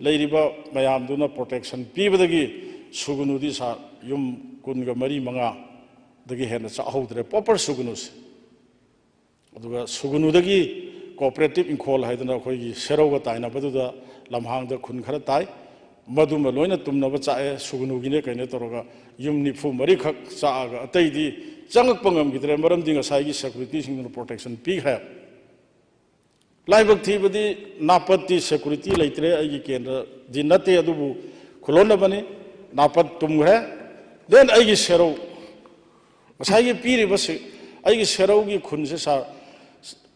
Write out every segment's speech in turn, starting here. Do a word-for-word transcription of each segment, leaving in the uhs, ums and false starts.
ꯂꯩꯔꯤꯕ ꯃꯌꯥꯝꯗꯨꯅ protection ꯄꯤꯕꯗꯒꯤ ꯁꯨꯒꯅꯨꯗꯤ ꯁꯥꯔ ꯌꯨꯝ ꯀꯨꯟꯒ ꯃꯔꯤ ꯃꯉꯥꯗꯒꯤ ꯍꯦꯟꯅ ꯆꯥꯍꯧꯗ꯭ꯔꯦ, proper ꯁꯨꯒꯅꯨꯁꯦ꯫ ꯑꯗꯨꯒ ꯁꯨꯒꯅꯨꯗꯒꯤ cooperative ꯏꯪꯈꯣꯜ ꯍꯥꯏꯗꯅ ꯑꯩꯈꯣꯏꯒꯤ ꯁꯦꯔꯧꯒ ꯇꯥꯏꯅꯕꯗꯨꯗ ꯂꯝꯍꯥꯡꯗ ꯈꯨꯟ ꯈꯔ ꯇꯥꯏ, ꯃꯗꯨꯃ ꯂꯣꯏꯅ ꯇꯨꯝꯅꯕ ꯆꯥꯛꯑꯦ꯫ ꯁꯨꯒꯅꯨꯒꯤꯅꯦ ꯀꯩꯅꯦ ꯇꯧꯔꯒ ꯌꯨꯝ ꯅꯤꯐꯨ ꯃꯔꯤꯈꯛ ꯆꯥꯛꯑꯒ ꯑꯇꯩꯗꯤ ꯆꯪꯉꯛꯄ ꯉꯝꯈꯤꯗ꯭ꯔꯦ, ꯃꯔꯝꯗꯤ ꯉꯁꯥꯏꯒꯤ securityꯁꯤꯡꯗꯨꯅ protection ꯄꯤꯈ꯭ꯔꯦ꯫ ꯂꯥꯏꯕꯛ ꯊꯤꯕꯗꯤ ꯅꯥꯄꯠꯇꯤ security ꯂꯩꯇ꯭ꯔꯦ, ꯑꯩꯒꯤ ꯀꯦꯟꯗ꯭ꯔꯗꯤ ꯅꯠꯇꯦ, ꯑꯗꯨꯕꯨ ꯈꯨꯂꯣꯟꯅꯕꯅꯤ꯫ ꯅꯥꯄꯠ ꯇꯨꯝꯈ꯭ꯔꯦ꯫ Then ꯑꯩꯒꯤ ꯁꯦꯔꯧ, ꯉꯁꯥꯏꯒꯤ ꯄꯤꯔꯤꯕ ꯁꯤ-, ꯑꯩꯒꯤ ꯁꯦꯔꯧꯒꯤ ꯈꯨꯟꯁꯦ ꯁꯥꯔ,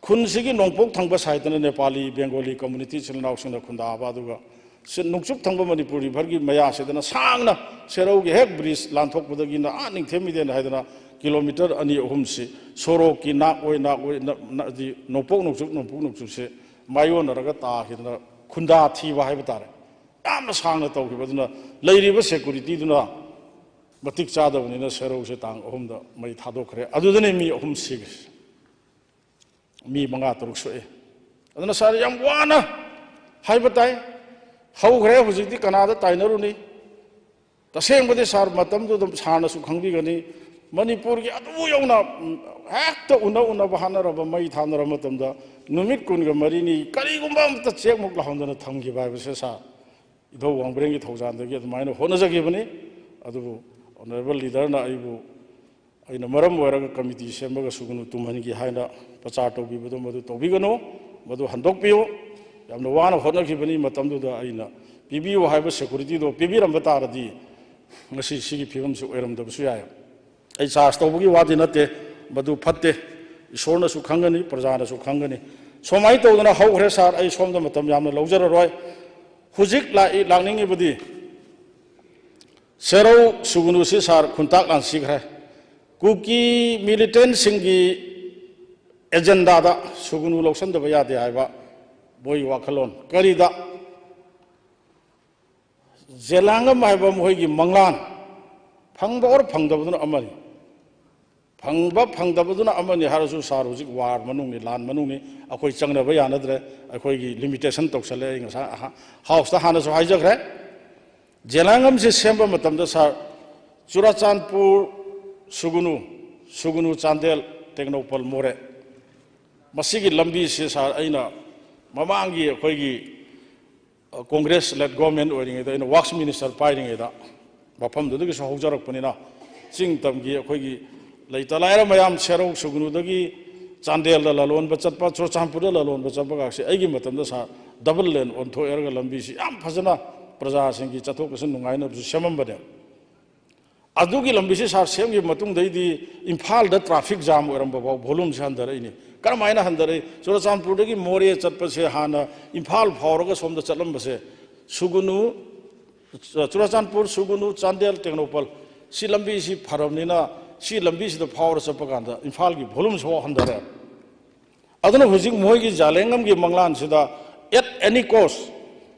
ꯈꯨꯟꯁꯤꯒꯤ ꯅꯣꯡꯄꯣꯛ ꯊꯪꯕ sideꯇꯅ ꯅꯦꯄꯥꯂꯤ, ꯕꯦꯡꯒꯣꯂꯤ community ꯏꯆꯤꯜ ꯏꯅꯥꯎꯁꯤꯡꯅ ꯈꯨꯟꯗꯥꯕ, ꯑꯗꯨꯒ ꯁꯤ ꯅꯣꯡꯆꯨꯞ ꯊꯪꯕ ꯃꯅꯤꯄꯨꯔ riverꯒꯤ ꯃꯌꯥꯁꯤꯗꯅ ꯁꯥꯡꯅ ꯁꯦꯔꯧꯒꯤ ꯍꯦꯛ bridge ꯂꯥꯟꯊꯣꯛꯄꯗꯒꯤꯅ ꯑꯥ ꯅꯤꯡꯊꯦꯝ ꯃꯤꯗꯦꯟ ꯍꯥꯏꯗꯅ kilometre ꯑꯅꯤ ꯑꯍꯨꯝꯁꯤ ꯁꯣꯔꯣꯛꯀꯤ ꯅꯥꯛ ꯑꯣꯏ ꯅꯥꯛ ꯑꯣꯏ ꯅ-, ꯅ-, ꯍꯥꯏꯗꯤ ꯅꯣꯡꯄꯣꯛ ꯅꯣꯡꯆꯨꯞ, ꯅꯣꯡꯄꯣꯛ ꯅꯣꯡꯆꯨꯞꯁꯦ ꯃꯥꯏꯌꯣꯟꯅꯔꯒ ꯇꯥꯈꯤꯗꯅ ꯈꯨꯟꯗꯥ ꯊꯤꯕ ꯍꯥꯏꯕ ꯇꯥꯔꯦ꯫ ꯌꯥꯝꯅ ꯁꯥꯡꯅ ꯇꯧꯈꯤꯕ ꯑꯗꯨꯅ ꯂꯩꯔꯤꯕ securityꯗꯨꯅ ꯃꯇꯤꯛ ꯆꯥꯗꯕꯅꯤꯅ ꯁꯦꯔꯧꯁꯦ ꯇꯥꯡ ꯑꯍꯨꯝꯗ ꯃꯩ ꯊꯥꯗꯣꯛꯈ꯭ꯔꯦ꯫ ꯑꯗꯨꯗꯅꯦ ꯃꯤ ꯑꯍꯨꯝ ꯁꯤꯈ꯭ꯔꯤꯁꯦ꯫ ꯃꯤ ꯃꯉꯥ ꯇꯔꯨꯛ ꯁꯣꯛꯑꯦ꯫ ꯑꯗꯨꯅ ꯁꯥꯔ ꯌꯥꯝ ꯋꯥꯅ ꯍꯥꯏꯕ ꯇꯥꯏ꯫ ꯍꯧꯈ꯭ꯔꯦ, ꯍꯧꯖꯤꯛꯇꯤ ꯀꯅꯥꯗ ꯇꯥꯏꯅꯔꯨꯅꯤ? ꯇꯁꯦꯡꯕꯗꯤ ꯁꯥꯔ ꯃꯇꯝꯗꯨꯗ ꯁꯥꯔꯅꯁꯨ ꯈꯪꯕꯤꯒꯅꯤ, ꯃꯅꯤꯄꯨꯔꯒꯤ ꯑꯗꯨ ꯌꯧꯅ, ꯎꯝ, ꯍꯦꯛꯇ ꯎꯅ ꯎꯅꯕ ꯍꯥꯠꯅꯔꯕ, ꯃꯩ ꯊꯥꯅꯔꯕ ꯃꯇꯝꯗ ꯅꯨꯃꯤꯠ ꯀꯨꯟꯒ ꯃꯔꯤꯅꯤ ꯀꯔꯤꯒꯨꯝꯕ ꯑꯃꯇ ꯆꯦꯛꯃꯨꯛ ꯂꯥꯎꯍꯟꯗꯅ ꯊꯝꯈꯤꯕ ꯍꯥꯏꯕꯁꯦ ꯁꯥꯔ ꯏꯙꯧ ꯋꯥꯡꯕ꯭ꯔꯦꯟꯒꯤ ꯊꯧꯖꯥꯜꯗꯒꯤ ꯑꯗꯨꯃꯥꯏꯅ ꯍꯣꯠꯅꯖꯈꯤꯕꯅꯤ꯫ ꯑꯗꯨꯕꯨ honourable leaderꯅ ꯑꯩꯕꯨ, ꯑꯩꯅ ꯃꯔꯝ ꯑꯣꯏꯔꯒ committee ꯁꯦꯝꯃꯒ ꯁꯨꯒꯅꯨ ꯇꯨꯝꯍꯟꯈꯤ ꯍꯥꯏꯅ ꯄ꯭ꯔꯆꯥꯔ ꯇꯧꯕꯤꯕꯗꯣ ꯃꯗꯨ ꯇꯧꯕꯤꯒꯅꯨ, ꯃꯗꯨ ꯍꯟꯗꯣꯛꯄꯤꯌꯨ꯫ ꯌꯥꯝꯅ ꯋꯥꯅ ꯍꯣꯠꯅꯈꯤꯕꯅꯤ, ꯃꯇꯝꯗꯨꯗ ꯑꯩꯅ ꯄꯤꯕꯤꯌꯨ ꯍꯥꯏꯕ securityꯗꯣ ꯄꯤꯕꯤꯔꯝꯕ ꯇꯥꯔꯗꯤ ꯉꯁꯤ ꯁꯤꯒꯤ ꯐꯤꯕꯝꯁꯤ ꯑꯣꯏꯔꯝꯗꯕꯁꯨ ꯌꯥꯏ꯫ ꯑꯩ charge ꯇꯧꯕꯒꯤ ꯋꯥꯗꯤ ꯅꯠꯇꯦ, ꯃꯗꯨ ꯐꯠꯇꯦ꯫ ꯏꯁꯣꯔꯅꯁꯨ ꯈꯪꯒꯅꯤ, ꯄ꯭ꯔꯖꯥꯅꯁꯨ ꯈꯪꯒꯅꯤ꯫ ꯁꯨꯃꯥꯏꯅ ꯇꯧꯗꯅ ꯍꯧꯈ꯭ꯔꯦ ꯁꯥꯔ, ꯑꯩ ꯁꯣꯝꯗ ꯃꯇꯝ ꯌꯥꯝꯅ ꯂꯧꯖꯔꯔꯣꯏ꯫ ꯍꯧꯖꯤꯛ ꯂꯥꯛꯏ, ꯂꯥꯛꯅꯤꯡꯉꯤꯕꯗꯤ ꯁꯦꯔꯧ ꯁꯨꯒꯅꯨꯁꯤ ꯁꯥꯔ ꯈꯨꯟꯇꯥꯛ ꯂꯥꯟꯁꯤꯈ꯭ꯔꯦ꯫ ꯀꯨꯀꯤ militantꯁꯤꯡꯒꯤ agendaꯗ ꯁꯨꯒꯅꯨ ꯂꯧꯁꯟꯗꯕ ꯌꯥꯗꯦ ꯍꯥꯏꯕ ꯃꯣꯏꯒꯤ ꯋꯥꯈꯜꯂꯣꯟ꯫ ꯀꯔꯤꯗ? ꯖꯦꯂꯥꯡꯒꯝ ꯍꯥꯏꯕ ꯃꯈꯣꯏꯒꯤ ꯃꯪꯂꯥꯟ, ꯐꯪꯕ ꯑꯣꯔ ꯐꯪꯗꯕꯗꯨꯅ ꯑꯃꯅꯤ꯫ ꯐꯪꯕ ꯐꯪꯗꯕꯗꯨꯅ ꯑꯃꯅꯤ ꯍꯥꯏꯔꯁꯨ, ꯁꯥꯔ, ꯍꯧꯖꯤꯛ ꯋꯥꯔ ꯃꯅꯨꯡꯅꯤ, ꯂꯥꯟ ꯃꯅꯨꯡꯅꯤ, ꯑꯩꯈꯣꯏ ꯆꯪꯅꯕ ꯌꯥꯅꯗ꯭ꯔꯦ, ꯑꯩꯈꯣꯏꯒꯤ ꯂꯤꯃꯤꯇꯦꯁꯟ ꯇꯧꯁꯜꯂꯦ꯫ ꯑꯩ ꯉꯁꯥꯏ ꯑꯍ-, ꯍꯥꯎꯁꯇ ꯍꯥꯟꯅꯁꯨ ꯍꯥꯏꯖꯈ꯭ꯔꯦ꯫ ꯖꯦꯂꯥꯡꯒꯝꯁꯦ ꯁꯦꯝꯕ ꯃꯇꯝꯗ, ꯁꯥꯔ, ꯆꯨꯔꯥꯆꯥꯟꯄꯨꯔ ꯁꯨꯒꯨꯅꯨ, ꯁꯨꯒꯨꯅꯨ ꯆꯥꯟꯗꯦꯜ, ꯇꯦꯡꯅꯧꯄꯜ ꯃꯣꯔꯦ, ꯃꯁꯤꯒꯤ ꯂꯝꯕꯤꯁꯤ, ꯁꯥꯔ, ꯑꯩꯅ ꯃꯃꯥꯡꯒꯤ ꯑꯩꯈꯣꯏꯒꯤ, ꯑ, ꯀꯣꯡꯒ꯭ꯔꯦꯁ ꯂꯦꯠ ꯒꯣꯔꯃꯦꯟ ꯑꯣꯏꯔꯤꯉꯩꯗ, ꯑꯩꯅ ꯋꯥꯛꯁ ꯃꯤꯅꯤꯁꯇꯔ ꯄꯥꯏꯔꯤꯉꯩꯗ ꯃꯐꯝꯗꯨꯗꯒꯤꯁꯨ ꯍꯧꯖꯔꯛꯄꯅꯤꯅ, ꯆꯤꯡ ꯇꯝꯒꯤ ꯑꯩꯈꯣꯏꯒꯤ ꯂꯩꯇ ꯂꯥꯏꯔ ꯃꯌꯥꯝ ꯁꯦꯔꯧ ꯁꯨꯒꯨꯅꯨꯗꯒꯤ ꯆꯥꯟꯗꯦꯜꯗ ꯂꯂꯣꯟꯕ ꯆꯠꯄ, ꯆꯨꯔꯆꯥꯟꯄꯨꯔꯗ ꯂꯂꯣꯟꯕ ꯆꯠꯄꯒꯁꯦ ꯑꯩꯒꯤ ꯃꯇꯝꯗ, ꯁꯥꯔ, ꯗꯕꯜ ꯂꯦꯟ ꯑꯣꯟꯊꯣꯛꯑꯦꯔꯒ ꯂꯝꯕꯤꯁꯤ ꯌꯥꯝ ꯐꯖꯅ ꯄ꯭ꯔꯖꯥꯁꯤꯡꯒꯤ ꯆꯠꯊꯣꯛ ꯆꯠꯁꯤꯟ ꯅꯨꯡꯉꯥꯏꯅꯕꯁꯨ ꯁꯦꯝꯃꯝꯕꯅꯦ꯫ ꯑꯗꯨꯒꯤ ꯂꯝꯕꯤꯁꯤ, ꯁꯥꯔ, ꯁꯦꯝꯈꯤꯕ ꯃꯇꯨꯡꯗꯩꯗꯤ ꯏꯝꯐꯥꯜꯗ ꯇ꯭ꯔꯥꯐꯤꯛ ꯖꯥꯝ ꯑꯣꯏꯔꯝꯕ ꯐꯥꯎ ꯚꯣꯂꯨꯝꯁꯦ ꯍꯟꯊꯔꯛꯏꯅꯤ꯫ ꯀꯔꯝꯍꯥꯏꯅ ꯍꯟꯊꯔꯛꯏ? ꯆꯨꯔꯆꯥꯟꯄꯨꯔꯗꯒꯤ ꯃꯣꯔꯦ ꯆꯠꯄꯁꯦ ꯍꯥꯟꯅ ꯏꯝꯐꯥꯜ ꯐꯥꯎꯔꯒ ꯁꯣꯝꯗ ꯆꯠꯂꯝꯕꯁꯦ, ꯁꯨꯒꯨꯅꯨ, ꯆꯨꯔꯆꯥꯟꯄꯨꯔ, ꯁꯨꯒꯨꯅꯨ, ꯆꯥꯟꯗꯦꯜ, ꯇꯦꯡꯅꯧꯄꯜ, ꯁꯤ ꯂꯝꯕꯤꯁꯤ ꯐꯔꯕꯅꯤꯅ ꯁꯤ ꯂꯝꯕꯤꯁꯤꯗ ꯐꯥꯎꯔ ꯆꯠꯄ ꯀꯥꯟꯗ ꯏꯝꯐꯥꯜꯒꯤ ꯚꯣꯂꯨꯝꯁꯤ ꯐꯥꯎ ꯍꯟꯊꯔꯦ꯫ ꯑꯗꯨꯅ ꯍꯧꯖꯤꯛ ꯃꯣꯏꯒꯤ ꯖꯥꯂꯦꯡꯉꯝꯒꯤ ꯃꯪꯂꯥꯟꯁꯤꯗ, at any cost,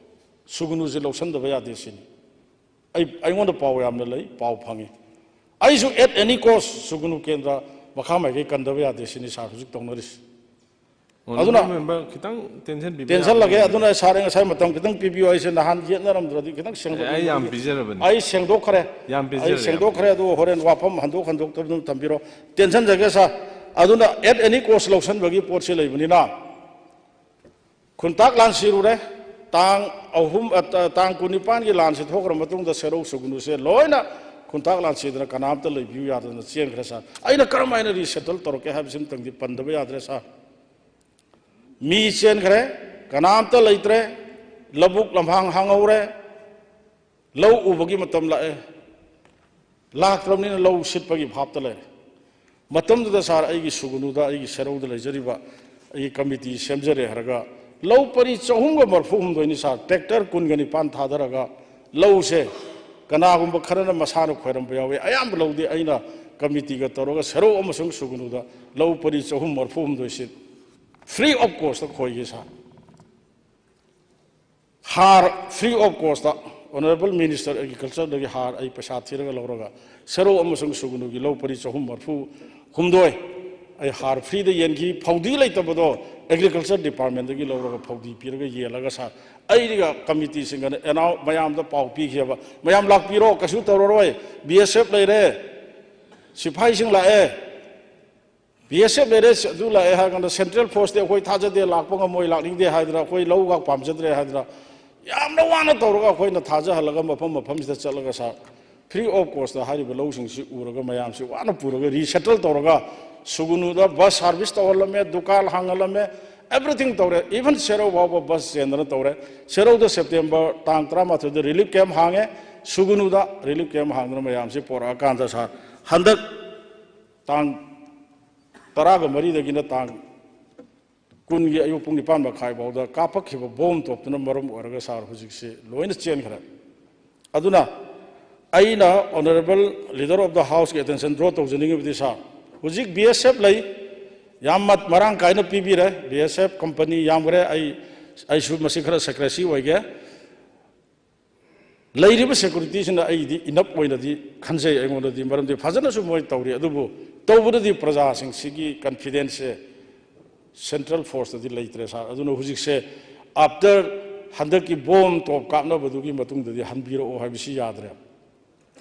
ꯁꯨꯒꯨꯅꯨꯁꯤ ꯂꯧꯁꯟꯗꯕ ꯌꯥꯗꯦ ꯁꯤꯅꯤ꯫ ꯑꯩ, ꯑꯩꯉꯣꯟꯗ ꯄꯥꯎ ꯌꯥꯝꯅ ꯂꯩ, ꯄꯥꯎ ꯐꯪꯉꯤ꯫ ꯑꯩꯁꯨ at any cost ꯁꯨꯒꯨꯅꯨ ꯀꯦꯟꯗ꯭ꯔ ꯃꯈꯥ ꯃꯥꯏꯀꯩ ꯀꯟꯗꯕ ꯌꯥꯗꯦ ꯁꯤꯅꯤ, ꯁꯥꯔ, ꯍꯧꯖꯤꯛ ꯇꯧꯅꯔꯤꯁꯤ꯫ ꯑꯗꯨꯅ ꯃꯦꯝꯕꯔ, ꯈꯤꯇꯪ ꯇꯦꯟꯁꯟꯕꯤꯕ ꯇꯦꯟꯁꯜꯂꯒꯦ꯫ ꯌꯥꯕ꯭ꯔꯥ? ꯑꯗꯨꯅ, ꯁꯥꯔ, ꯑꯩ ꯉꯁꯥꯏ ꯃꯇꯝ ꯈꯤꯇꯪ ꯄꯤꯕꯤꯌꯨ꯫ ꯑꯩꯁꯦ ꯅꯍꯥꯟ ꯌꯦꯠꯅꯔꯝꯗ꯭ꯔꯗꯤ ꯈꯤꯇꯪ ꯁꯦꯡꯗꯣꯛ ꯑꯩ ꯌꯥꯝ ꯄꯤꯖꯔꯕꯅꯤ꯫ ꯑꯩ ꯁꯦꯡꯗꯣꯛꯈ꯭ꯔꯦ꯫ ꯌꯥꯝ ꯑꯩ ꯄꯤꯖꯔꯦ, ꯌꯥꯝ ꯁꯦꯡꯗꯣꯛꯈ꯭ꯔꯦ꯫ ꯄꯤꯖꯔꯦ꯫ ꯑꯗꯨ ꯍꯣꯔꯦꯟ ꯋꯥꯐꯝ ꯍꯟꯗꯣꯛ ꯍꯟꯗꯣꯛꯇꯕ ꯑꯗꯨꯝ ꯊꯝꯕꯤꯔꯣ꯫ ꯇꯦꯟꯁꯟꯖꯒꯦ, ꯁꯥꯔ꯫ ꯑꯗꯨꯅ at any cost ꯂꯧꯁꯟꯕꯒꯤ ꯄꯣꯠꯁꯤ ꯂꯩꯕꯅꯤꯅ, ꯈꯨꯟꯇꯥꯛ ꯂꯥꯟ ꯁꯤꯔꯨꯔꯦ꯫ ꯇꯥꯡ ꯑꯍꯨꯝ, ꯑ, ꯇ-, ꯇꯥꯡ ꯀꯨꯟꯅꯤꯄꯥꯟꯒꯤ ꯂꯥꯟꯁꯤ ꯊꯣꯛꯈ꯭ꯔ ꯃꯇꯨꯡꯗ ꯁꯦꯔꯧ ꯁꯨꯒꯨꯅꯨꯁꯦ ꯂꯣꯏꯅ ꯈꯨꯟꯇꯥꯛ ꯂꯥꯟ ꯁꯤꯗꯅ ꯀꯅꯥꯝꯇ ꯂꯩꯕꯤꯌꯨ ꯌꯥꯗꯗꯅ ꯆꯦꯟꯈ꯭ꯔꯦ, ꯁꯥꯔ꯫ ꯑꯩꯅ ꯀꯔꯝ ꯍꯥꯏꯅ ꯔꯤꯁꯦꯇꯜ ꯇꯧꯔꯛꯀꯦ ꯍꯥꯏꯕꯁꯤꯃꯇꯪꯗꯤ ꯄꯟꯗꯕ ꯌꯥꯗ꯭ꯔꯦ, ꯁꯥꯔ꯫ ꯃꯤ ꯆꯦꯟꯈ꯭ꯔꯦ, ꯀꯅꯥꯝꯇ ꯂꯩꯇ꯭ꯔꯦ, ꯂꯧꯕꯨꯛ ꯂꯝꯍꯥꯡ ꯍꯥꯡꯍꯧꯔꯦ, ꯂꯧ ꯎꯕꯒꯤ ꯃꯇꯝ ꯂꯥꯛꯑꯦ, ꯂꯥꯛꯇ꯭ꯔꯕꯅꯤꯅ ꯂꯧ ꯁꯤꯠꯄꯒꯤ ꯚꯥꯞꯇ ꯂꯩꯔꯦ꯫ ꯃꯇꯝꯗꯨꯗ, ꯁꯥꯔ, ꯑꯩꯒꯤ ꯁꯨꯒꯨꯅꯨꯗ, ꯑꯩꯒꯤ ꯁꯦꯔꯧꯗ ꯂꯩꯖꯔꯤꯕ ꯑꯩꯒꯤ ꯀꯃꯤꯇꯤ ꯁꯦꯝꯖꯔꯦ ꯍꯥꯏꯔꯒ, ꯂꯧ ꯄꯔꯤ ꯆꯍꯨꯝꯒ ꯃꯔꯐꯨ ꯍꯨꯝꯗꯣꯏꯅꯤ, ꯁꯥꯔ, ꯇ꯭ꯔꯦꯛꯇꯔ ꯀꯨꯟꯒ ꯅꯤꯄꯥꯟ ꯊꯥꯗꯔꯒ ꯂꯧꯁꯦ, ꯀꯅꯥꯒꯨꯝꯕ ꯈꯔꯅ ꯃꯁꯥꯅ ꯈꯣꯏꯔꯝꯕ ꯌꯥꯎꯏ, ꯑꯌꯥꯝꯕ ꯂꯧꯗꯤ ꯑꯩꯅ ꯀꯃꯤꯇꯤꯒ ꯇꯧꯔꯒ ꯁꯦꯔꯧ ꯑꯃꯁꯨꯡ ꯁꯨꯒꯨꯅꯨꯗ ꯂꯧ ꯄꯔꯤ ꯆꯍꯨꯝ ꯃꯔꯐꯨ ꯍꯨꯝꯗꯣꯏꯁꯤ free of cost ꯈꯣꯏꯒꯦ, ꯁꯥꯔ꯫ ꯍꯥꯔ free of cost Honourable Minister Agricultureꯗꯒꯤ ꯍꯥꯔ ꯑꯩ ꯄꯩꯁꯥ ꯊꯤꯔꯒ ꯂꯧꯔꯒ ꯁꯦꯔꯧ ꯑꯃꯁꯨꯡ ꯁꯨꯒꯅꯨꯒꯤ ꯂꯧ ꯄꯔꯤ ꯆꯍꯨꯝ ꯃꯔꯤꯐꯨ ꯍꯨꯝꯗꯣꯏ ꯑꯩ ꯍꯥꯔ freeꯗ ꯌꯦꯟꯈꯤ꯫ ꯐꯧꯗꯤ ꯂꯩꯇꯕꯗꯣ Agriculture Departmentꯗꯒꯤ ꯂꯧꯔꯒ ꯐꯧꯗꯤ ꯄꯤꯔꯒ ꯌꯦꯜꯂꯒ ꯁꯥꯔ, ꯑꯩꯒ committeeꯁꯤꯡꯒꯅ ꯑꯦꯅꯥꯎ ꯃꯌꯥꯝꯗ ꯄꯥꯎ ꯄꯤꯈꯤꯑꯕ, "ꯃꯌꯥꯝ ꯂꯥꯛꯄꯤꯔꯣ, ꯀꯩꯁꯨ ꯇꯧꯔꯔꯣꯏ, B S F ꯂꯩꯔꯦ, ꯁꯤꯐꯥꯏꯁꯤꯡ ꯂꯥꯛꯑꯦ, B S F ꯂꯩꯔꯦ, ꯑꯗꯨ ꯂꯥꯛꯑꯦ" ꯍꯥꯏꯔ ꯀꯥꯟꯗ Central Forceꯇꯤ ꯑꯩꯈꯣꯏ ꯊꯥꯖꯗꯦ, ꯂꯥꯛꯄ ꯉꯝꯃꯣꯏ, ꯂꯥꯛꯅꯤꯡꯗꯦ ꯍꯥꯏꯗꯅ, ꯑꯩꯈꯣꯏ ꯂꯧꯒ ꯄꯥꯝꯖꯗ꯭ꯔꯦ ꯍꯥꯏꯗꯅ ꯌꯥꯝꯅ ꯋꯥꯅ ꯇꯧꯔꯒ ꯑꯩꯈꯣꯏꯅ ꯊꯥꯖꯍꯜꯂꯒ ꯃꯐꯝ ꯃꯐꯝꯁꯤꯗ ꯆꯠꯂꯒ ꯁꯥꯔ, free of costꯇ ꯍꯥꯏꯔꯤꯕ ꯂꯧꯁꯤꯡꯁꯤ ꯎꯔꯒ ꯃꯌꯥꯝꯁꯤ ꯋꯥꯅ ꯄꯨꯔꯒ resettle ꯇꯧꯔꯒ ꯁꯨꯒꯅꯨꯗ bus service ꯇꯧꯍꯜꯂꯝꯃꯦ, ꯗꯨꯀꯥꯟ ꯍꯥꯡꯍꯜꯂꯝꯃꯦ, everything ꯇꯧꯔꯦ꯫ Even ꯁꯦꯔꯧ ꯐꯥꯎꯕ bus ꯆꯦꯟꯗꯅ ꯇꯧꯔꯦ꯫ ꯁꯦꯔꯧꯗ September ꯇꯥꯡ ꯇꯔꯥꯃꯥꯊꯣꯏꯗ relief camp ꯍꯥꯡꯉꯦ, ꯁꯨꯒꯅꯨꯗ relief camp ꯍꯥꯡꯗꯅ ꯃꯌꯥꯝꯁꯤ ꯄꯣꯔꯛꯑꯀꯥꯟꯗ ꯁꯥꯔ, ꯍꯟꯗꯛ ꯇꯥꯡ ꯇꯔꯥꯒ ꯃꯔꯤꯗꯒꯤꯅ ꯇꯥꯡ ꯀꯨꯟꯒꯤ ꯑꯌꯨꯛ ꯄꯨꯡ ꯅꯤꯄꯥꯟ ꯃꯈꯥꯏ ꯐꯥꯎꯗ ꯀꯥꯞꯄꯛꯈꯤꯕ ꯕꯣꯝ ꯇꯣꯞꯇꯨꯅ ꯃꯔꯝ ꯑꯣꯏꯔꯒ ꯁꯥꯔ, ꯍꯧꯖꯤꯛꯁꯤ ꯂꯣꯏꯅ ꯆꯦꯟꯈ꯭ꯔꯦ꯫ ꯑꯗꯨꯅ ꯑꯩꯅ Honourable Leader of the Houseꯀꯤ attention draw ꯇꯧꯖꯅꯤꯡꯉꯤꯕꯗꯤ ꯁꯥꯔ, ꯍꯧꯖꯤꯛ B S F ꯂꯩ, ꯌꯥꯝ ꯃ-, ꯃꯔꯥꯡ ꯀꯥꯏꯅ ꯄꯤꯕꯤꯔꯦ꯫ B S F company ꯌꯥꯝꯈ꯭ꯔꯦ꯫ ꯑꯩ, ꯑꯩꯁꯨ ꯃꯁꯤ ꯈꯔ secrecy ꯑꯣꯏꯒꯦ꯫ ꯂꯩꯔꯤꯕ securityꯁꯤꯅ ꯑꯩꯗꯤ enough ꯑꯣꯏꯅꯗꯤ ꯈꯟꯖꯩ ꯑꯩꯉꯣꯟꯗꯗꯤ, ꯃꯔꯝꯗꯤ ꯐꯖꯅꯁꯨ ꯃꯣꯏ ꯇꯧꯔꯤ꯫ ꯑꯗꯨꯕꯨ ꯇꯧꯕꯗꯗꯤ ꯄ꯭ꯔꯖꯥꯁꯤꯡꯁꯤꯒꯤ confidenceꯁꯦ Central Forceꯇꯗꯤ ꯂꯩꯇ꯭ꯔꯦ ꯁꯥꯔ꯫ ꯑꯗꯨꯅ ꯍꯧꯖꯤꯛꯁꯦ after ꯍꯟꯗꯛꯀꯤ ꯕꯣꯝ ꯇꯣꯞ ꯀꯥꯞꯅꯕꯗꯨꯒꯤ ꯃꯇꯨꯡꯗꯗꯤ ꯍꯟꯕꯤꯔꯛꯑꯣ ꯍꯥꯏꯕꯁꯤ ꯌꯥꯗ꯭ꯔꯦ꯫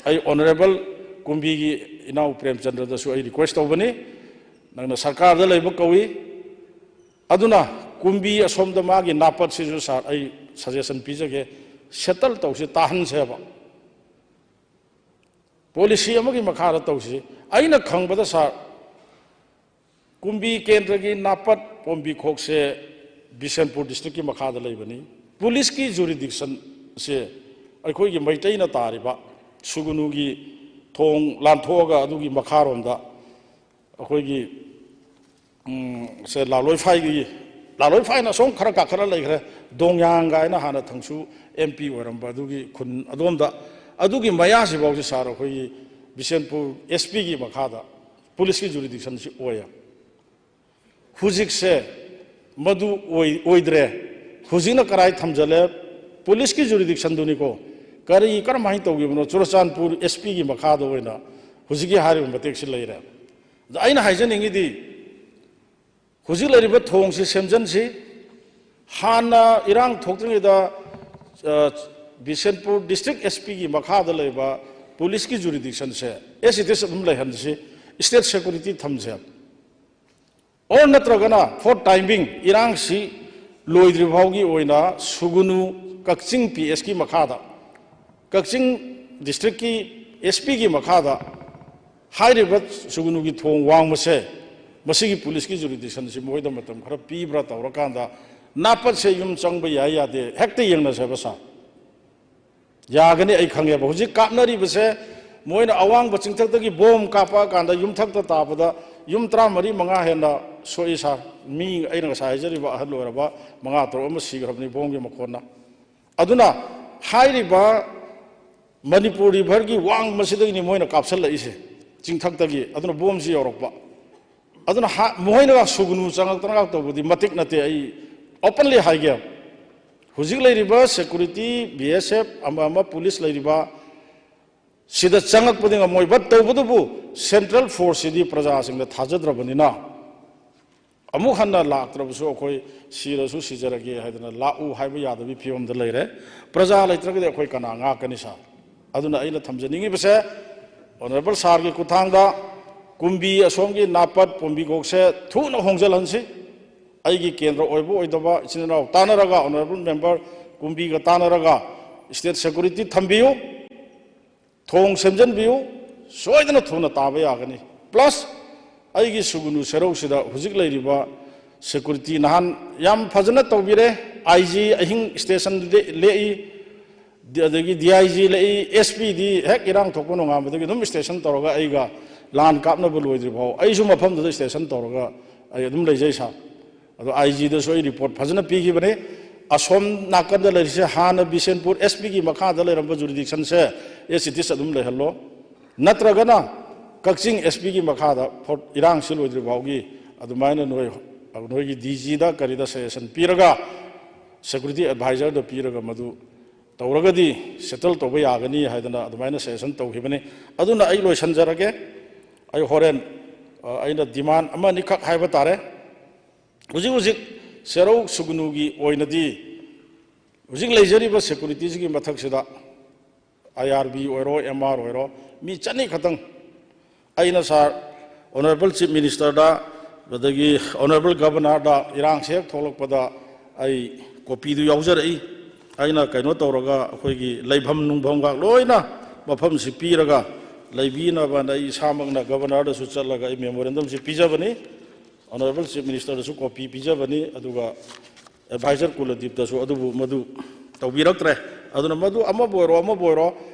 ꯑꯩ Honourable ꯀꯨꯝꯕꯤꯒꯤ ꯏꯅꯥꯎ ꯄ꯭ꯔꯦꯝꯆꯟꯗ꯭ꯔꯗꯁꯨ ꯑꯩ request ꯇꯧꯕꯅꯤ, ꯅꯪꯅ ꯁꯔꯀꯥꯔꯗ ꯂꯩꯕ ꯀꯧꯏ, ꯑꯗꯨꯅ ꯀꯨꯝꯕꯤ ꯑꯁꯣꯝꯗ ꯃꯥꯒꯤ ꯅꯥꯄꯠꯁꯤꯁꯨ ꯁꯥꯔ, ꯑꯩ suggestion ꯄꯤꯖꯒꯦ, settle ꯇꯧꯁꯤ, ꯇꯥꯍꯟꯁꯦꯕ꯫ Policy ꯑꯃꯒꯤ ꯃꯈꯥꯗ ꯇꯧꯁꯤ꯫ ꯑꯩꯅ ꯈꯪꯕꯗ ꯁꯥꯔ, ꯀꯨꯝꯕꯤ ꯀꯦꯟꯗ꯭ꯔꯒꯤ ꯅꯥꯄꯠ ꯄꯣꯝꯕꯤꯈꯣꯛꯁꯦ ꯕꯤꯁꯦꯟꯄꯨꯔ districtꯀꯤ ꯃꯈꯥꯗ ꯂꯩꯕꯅꯤ꯫ Policeꯀꯤ jurisdictionꯁꯦ ꯑꯩꯈꯣꯏꯒꯤ ꯃꯩꯇꯩꯅ ꯇꯥꯔꯤꯕ ꯁꯨꯒꯅꯨꯒꯤ ꯊꯣꯡ ꯂꯥꯟꯊꯣꯛꯑꯒ ꯑꯗꯨꯒꯤ ꯃꯈꯥꯔꯣꯝꯗ ꯑꯩꯈꯣꯏꯒꯤ, ꯎꯝ, ꯁꯦ ꯂꯥꯂꯣꯏꯐꯥꯏꯒꯤ, ꯂꯥꯂꯣꯏꯐꯥꯏꯅ ꯑꯁꯣꯝ ꯈꯔ ꯀꯥꯈꯠꯂ ꯂꯩꯈ꯭ꯔꯦ, ꯗꯣꯡꯌꯥꯡ ꯀꯥꯏꯅ ꯍꯥꯟꯅ ꯊꯪꯁꯨ MP ꯑꯣꯏꯔꯝꯕ ꯑꯗꯨꯒꯤ ꯈꯨꯟ ꯑꯗꯣꯝꯗ, ꯑꯗꯨꯒꯤ ꯃꯌꯥꯁꯤꯐꯥꯎꯁꯤ ꯁꯥꯔ ꯑꯩꯈꯣꯏꯒꯤ ꯕꯤꯁꯦꯟꯄꯨꯔ SPꯒꯤ ꯃꯈꯥꯗ policeꯀꯤ jurisdictionꯁꯤ ꯑꯣꯏꯌꯦ꯫ ꯍꯧꯖꯤꯛꯁꯦ ꯃꯗꯨ ꯑꯣꯏ-, ꯑꯣꯏꯗ꯭ꯔꯦ꯫ ꯍꯧꯖꯤꯛꯅ ꯀꯔꯥꯏ ꯊꯝꯖꯜꯂꯦ? Policeꯀꯤ jurisdictionꯗꯨꯅꯤꯀꯣ꯫ ꯀꯔꯤ, ꯀꯔꯝꯍꯥꯏꯅ ꯇꯧꯈꯤꯕꯅꯣ? ꯆꯨꯔꯆꯥꯟꯄꯨꯔ S P ꯒꯤ ꯃꯈꯥꯗ ꯑꯣꯏꯅ ꯍꯧꯖꯤꯛꯀꯤ ꯍꯥꯏꯔꯤꯕ ꯃꯇꯦꯛꯁꯤ ꯂꯩꯔꯦ꯫ ꯑꯗ ꯑꯩꯅ ꯍꯥꯏꯖꯅꯤꯡꯉꯤꯗꯤ, ꯍꯧꯖꯤꯛ ꯂꯩꯔꯤꯕ ꯊꯣꯡꯁꯤ ꯁꯦꯝꯖꯤꯟꯁꯤ, ꯍꯥꯟꯅ ꯏꯔꯥꯡ ꯊꯣꯛꯇ꯭ꯔꯤꯉꯩꯗ, ꯑ, ꯕꯤꯁꯦꯟꯄꯨꯔ district S P ꯒꯤ ꯃꯈꯥꯗ ꯂꯩꯕ police ꯀꯤ jurisdiction say as it is ꯑꯗꯨꯝ ꯂꯩꯍꯟꯁꯤ, state security ꯊꯝꯁꯦ꯫ Or ꯅꯠꯇ꯭ꯔꯒꯅ for time being ꯏꯔꯥꯡꯁꯤ ꯂꯣꯏꯗ꯭ꯔꯤ ꯐꯥꯎꯒꯤ ꯑꯣꯏꯅ ꯁꯨꯒꯨꯅꯨ ꯀꯛꯆꯤꯡ P S ꯀꯤ ꯃꯈꯥꯗ, ꯀꯛꯆꯤꯡ district ꯀꯤ S P ꯒꯤ ꯃꯈꯥꯗ ꯍꯥꯏꯔꯤꯕ ꯁꯨꯒꯨꯅꯨꯒꯤ ꯊꯣꯡ ꯋꯥꯡꯃꯁꯦ, ꯃꯁꯤꯒꯤ police ꯀꯤ jurisdiction ꯁꯤ ꯃꯣꯏꯗ ꯃꯇꯝ ꯈꯔ ꯄꯤꯕ꯭ꯔꯥ ꯇꯧꯔꯀꯥꯟꯗ, ꯅꯥꯄꯠꯁꯦ ꯌꯨꯝ ꯆꯪꯕ ꯌꯥꯏ ꯌꯥꯗꯦ ꯍꯦꯛꯇ ꯌꯦꯡꯅꯁꯦꯕ ꯁꯥꯔ꯫ ꯌꯥꯒꯅꯤ, ꯑꯩ ꯈꯪꯉꯦꯕ꯫ ꯍꯧꯖꯤꯛ ꯀꯥꯞꯅꯔꯤꯕꯁꯦ, ꯃꯣꯏꯅ ꯑꯋꯥꯡꯕ ꯆꯤꯡꯊꯛꯇꯒꯤ bomb ꯀꯥꯞꯄꯛꯑꯀꯥꯟꯗ ꯌꯨꯝꯊꯛꯇ ꯇꯥꯕꯗ ꯌꯨꯝ ꯇꯔꯥꯃꯔꯤ ꯃꯉꯥ ꯍꯦꯟꯅ ꯁꯣꯛꯏ ꯁꯥꯔ꯫ ꯃꯤ ꯑꯩꯅ ꯉꯁꯥꯏ ꯍꯥꯏꯖꯔꯤꯕ ꯑꯍꯜ ꯑꯣꯏꯔꯕ ꯃꯉꯥ ꯇꯔꯨꯛ ꯑꯃ ꯁꯤꯈ꯭ꯔꯕꯅꯤ bomb ꯒꯤ ꯃꯈꯣꯟꯅ꯫ ꯑꯗꯨꯅ ꯍꯥꯏꯔꯤꯕ ꯃꯅꯤꯄꯨꯔ river ꯒꯤ ꯋꯥꯡꯃꯁꯤꯗꯒꯤꯅꯤ ꯃꯣꯏꯅ ꯀꯥꯞꯁꯤꯜꯂꯛꯏꯁꯦ, ꯆꯤꯡꯊꯛꯇꯒꯤ꯫ ꯑꯗꯨꯅ bomb ꯁꯤ ꯌꯧꯔꯛꯄ꯫ ꯑꯗꯨꯅ ꯍꯥ-, ꯃꯈꯣꯏꯅꯒ ꯁꯨꯒꯅꯨ ꯆꯪꯉꯛꯇꯅꯒ ꯇꯧꯕꯗꯤ ꯃꯇꯤꯛ ꯅꯠꯇꯦ꯫ ꯑꯩ openly ꯍꯥꯏꯒꯦ, ꯍꯧꯖꯤꯛ ꯂꯩꯔꯤꯕ security, B S F, ꯑꯃ ꯑꯃ police ꯂꯩꯔꯤꯕ, ꯁꯤꯗ ꯆꯪꯉꯛꯄꯗꯤ ꯉꯝꯃꯣꯏ꯫ But ꯇꯧꯕꯇꯕꯨ central force ꯁꯤꯗꯤ ꯄ꯭ꯔꯖꯥꯁꯤꯡꯗ ꯊꯥꯖꯗ꯭ꯔꯕꯅꯤꯅ, ꯑꯃꯨꯛ ꯍꯟꯅ ꯂꯥꯛꯇ꯭ꯔꯕꯁꯨ ꯑꯩꯈꯣꯏ ꯁꯤꯔꯁꯨ ꯁꯤꯖꯔꯒꯦ ꯍꯥꯏꯗꯅ ꯂꯥꯛꯎ ꯍꯥꯏꯕ ꯌꯥꯗꯕꯒꯤ ꯐꯤꯕꯝꯗ ꯂꯩꯔꯦ꯫ ꯄ꯭ꯔꯖꯥ ꯂꯩꯇ꯭ꯔꯒꯗꯤ ꯑꯩꯈꯣꯏ ꯀꯅꯥ ꯉꯥꯛꯀꯅꯤ ꯁꯥꯔ? ꯑꯗꯨꯅ ꯑꯩꯅ ꯊꯝꯖꯅꯤꯡꯉꯤꯕꯁꯦ, honourable ꯁꯥꯔꯒꯤ ꯈꯨꯠꯊꯥꯡꯗ ꯀꯨꯝꯕꯤ ꯑꯁꯣꯝꯒꯤ ꯅꯥꯄꯠ ꯄꯣꯝꯕꯤꯈꯣꯛꯁꯦ ꯊꯨꯅ ꯍꯣꯡꯖꯤꯜꯍꯟꯁꯤ꯫ ꯑꯩꯒꯤ ꯀꯦꯟꯗ꯭ꯔ ꯑꯣꯏꯕ ꯑꯣꯏꯗꯕ ꯏꯆꯤꯟ ꯏꯅꯥꯎ ꯇꯥꯟꯅꯔꯒ, honourable member ꯀꯨꯝꯕꯤꯒ ꯇꯥꯟꯅꯔꯒ state security ꯊꯝꯕꯤꯌꯨ꯫ ꯊꯣꯡ ꯁꯦꯝꯖꯤꯟꯕꯤꯌꯨ, ꯁꯣꯏꯗꯅ ꯊꯨꯅ ꯇꯥꯕ ꯌꯥꯒꯅꯤ꯫ Plus ꯑꯩꯒꯤ ꯁꯨꯒꯨꯅꯨ ꯁꯦꯔꯧꯁꯤꯗ ꯍꯧꯖꯤꯛ ꯂꯩꯔꯤꯕ security ꯅꯍꯥꯟ ꯌꯥꯝ ꯐꯖꯅ ꯇꯧꯕꯤꯔꯦ꯫ I G ꯑꯍꯤꯡ station ꯗ ꯂꯦꯛꯏ, ꯑꯗꯒꯤ D I G ꯂꯦꯛꯏ, S P ꯗꯤ ꯍꯦꯛ ꯏꯔꯥꯡ ꯊꯣꯛꯄ ꯅꯣꯡꯉꯥꯟꯕꯗꯒꯤ ꯑꯗꯨꯝ station ꯇꯧꯔꯒ ꯑꯩꯒ line ꯀꯥꯞꯅꯕ ꯂꯣꯏꯗ꯭ꯔꯤ ꯐꯥꯎ ꯑꯩꯁꯨ ꯃꯐꯝꯗꯨꯗ station ꯇꯧꯔꯒ ꯑꯩ ꯑꯗꯨꯝ ꯂꯩꯖꯩ ꯁꯥꯔ꯫ ꯑꯗꯣ I G ꯗꯁꯨ ꯑꯩ report ꯐꯖꯅ ꯄꯤꯈꯤꯕꯅꯤ꯫ ꯑꯁꯣꯝ ꯅꯥꯀꯟꯗ ꯂꯩꯔꯤꯁꯦ ꯍꯥꯟꯅ ꯕꯤꯁꯦꯟꯄꯨꯔ S P ꯒꯤ ꯃꯈꯥꯗ ꯂꯩꯔꯝꯕ jurisdiction say as it is ꯑꯗꯨꯝ ꯂꯩꯍꯜꯂꯣ, ꯅꯠꯇ꯭ꯔꯒꯅ ꯀꯛꯆꯤꯡ S P ꯒꯤ ꯃꯈꯥꯗ for-, ꯏꯔꯥꯡꯁꯤ ꯂꯣꯏꯗ꯭ꯔꯤ ꯐꯥꯎꯒꯤ ꯑꯗꯨꯃꯥꯏꯅ ꯅꯣꯏ, ꯅꯣꯏꯒꯤ D G ꯗ ꯀꯔꯤꯗ suggestion ꯄꯤꯔꯒ, security advisor ꯗ ꯄꯤꯔꯒ ꯃꯗꯨ ꯇꯧꯔꯒꯗꯤ ꯁꯦꯇꯜ ꯇꯧꯕ ꯌꯥꯒꯅꯤ ꯍꯥꯏꯗꯅ ꯑꯗꯨꯃꯥꯏꯅ ꯁꯖꯦꯁꯟ ꯇꯧꯈꯤꯕꯅꯤ꯫ ꯑꯗꯨꯅ ꯑꯩ ꯂꯣꯏꯁꯤꯟꯖꯔꯒꯦ꯫ ꯑꯩ ꯍꯣꯔꯦꯟ, ꯑ, ꯑꯩꯅ ꯗꯤꯃꯥꯟ ꯑꯃ ꯑꯅꯤꯈꯛ ꯍꯥꯏꯕ ꯇꯥꯔꯦ꯫ ꯍꯧꯖꯤꯛ ꯍꯧꯖꯤꯛ ꯁꯦꯔꯧ ꯁꯨꯒꯅꯨꯒꯤ ꯑꯣꯏꯅꯗꯤ ꯍꯧꯖꯤꯛ ꯂꯩꯖꯔꯤꯕ ꯁꯦꯀꯨꯔꯤꯇꯤꯁꯤꯒꯤ ꯃꯊꯛꯁꯤꯗ ꯑꯥꯏ ꯑꯥꯔ ꯕꯤ ꯑꯣꯏꯔꯣ, ꯑꯦꯝ ꯑꯥꯔ ꯑꯣꯏꯔꯣ, ꯃꯤ ꯆꯅꯤ ꯈꯛꯇꯪ꯫ ꯑꯩꯅ ꯁꯥꯔ, ꯑꯣꯅꯔꯦꯕꯜ ꯆꯤꯐ ꯃꯤꯅꯤꯁꯇꯔꯗ, ꯑꯗꯒꯤ ꯑꯣꯅꯔꯦꯕꯜ ꯒꯕꯔꯅꯔꯗ ꯏꯔꯥꯡꯁꯦ ꯍꯦꯛ ꯊꯣꯛꯂꯛꯄꯗ ꯑꯩ ꯀꯣꯄꯤꯗꯨ ꯌꯥꯎꯖꯔꯛꯏ꯫ ꯑꯩꯅ ꯀꯩꯅꯣ ꯇꯧꯔꯒ ꯑꯩꯈꯣꯏꯒꯤ ꯂꯩꯐꯝ ꯅꯨꯡꯐꯝꯒ ꯂꯣꯏꯅ ꯃꯐꯝꯁꯤ ꯄꯤꯔꯒ ꯂꯩꯕꯤꯅꯕꯅ ꯑꯩ ꯏꯁꯥꯃꯛꯅ ꯒꯕꯔꯅꯔꯗꯁꯨ ꯆꯠꯂꯒ ꯑꯩ ꯃꯦꯃꯣꯔꯦꯟꯗꯝꯁꯤ ꯄꯤꯖꯕꯅꯤ꯫ ꯑꯣꯅꯔꯦꯕꯜ ꯆꯤꯐ ꯃꯤꯅꯤꯁꯇꯔꯗꯁꯨ ꯀꯣꯄꯤ ꯄꯤꯖꯕꯅꯤ, ꯑꯗꯨꯒ ꯑꯦꯗꯚꯥꯏꯖꯔ ꯀꯨꯂꯗꯤꯞꯇꯁꯨ꯫ ꯑꯗꯨꯕꯨ ꯃꯗꯨ ꯇꯧꯕꯤꯔꯛꯇ꯭ꯔꯦ꯫ ꯑꯗꯨꯅ ꯃꯗꯨ ꯑꯃꯕꯨ ꯑꯣꯏꯔꯣ, ꯑꯃꯕꯨ ꯑꯣꯏꯔꯣ,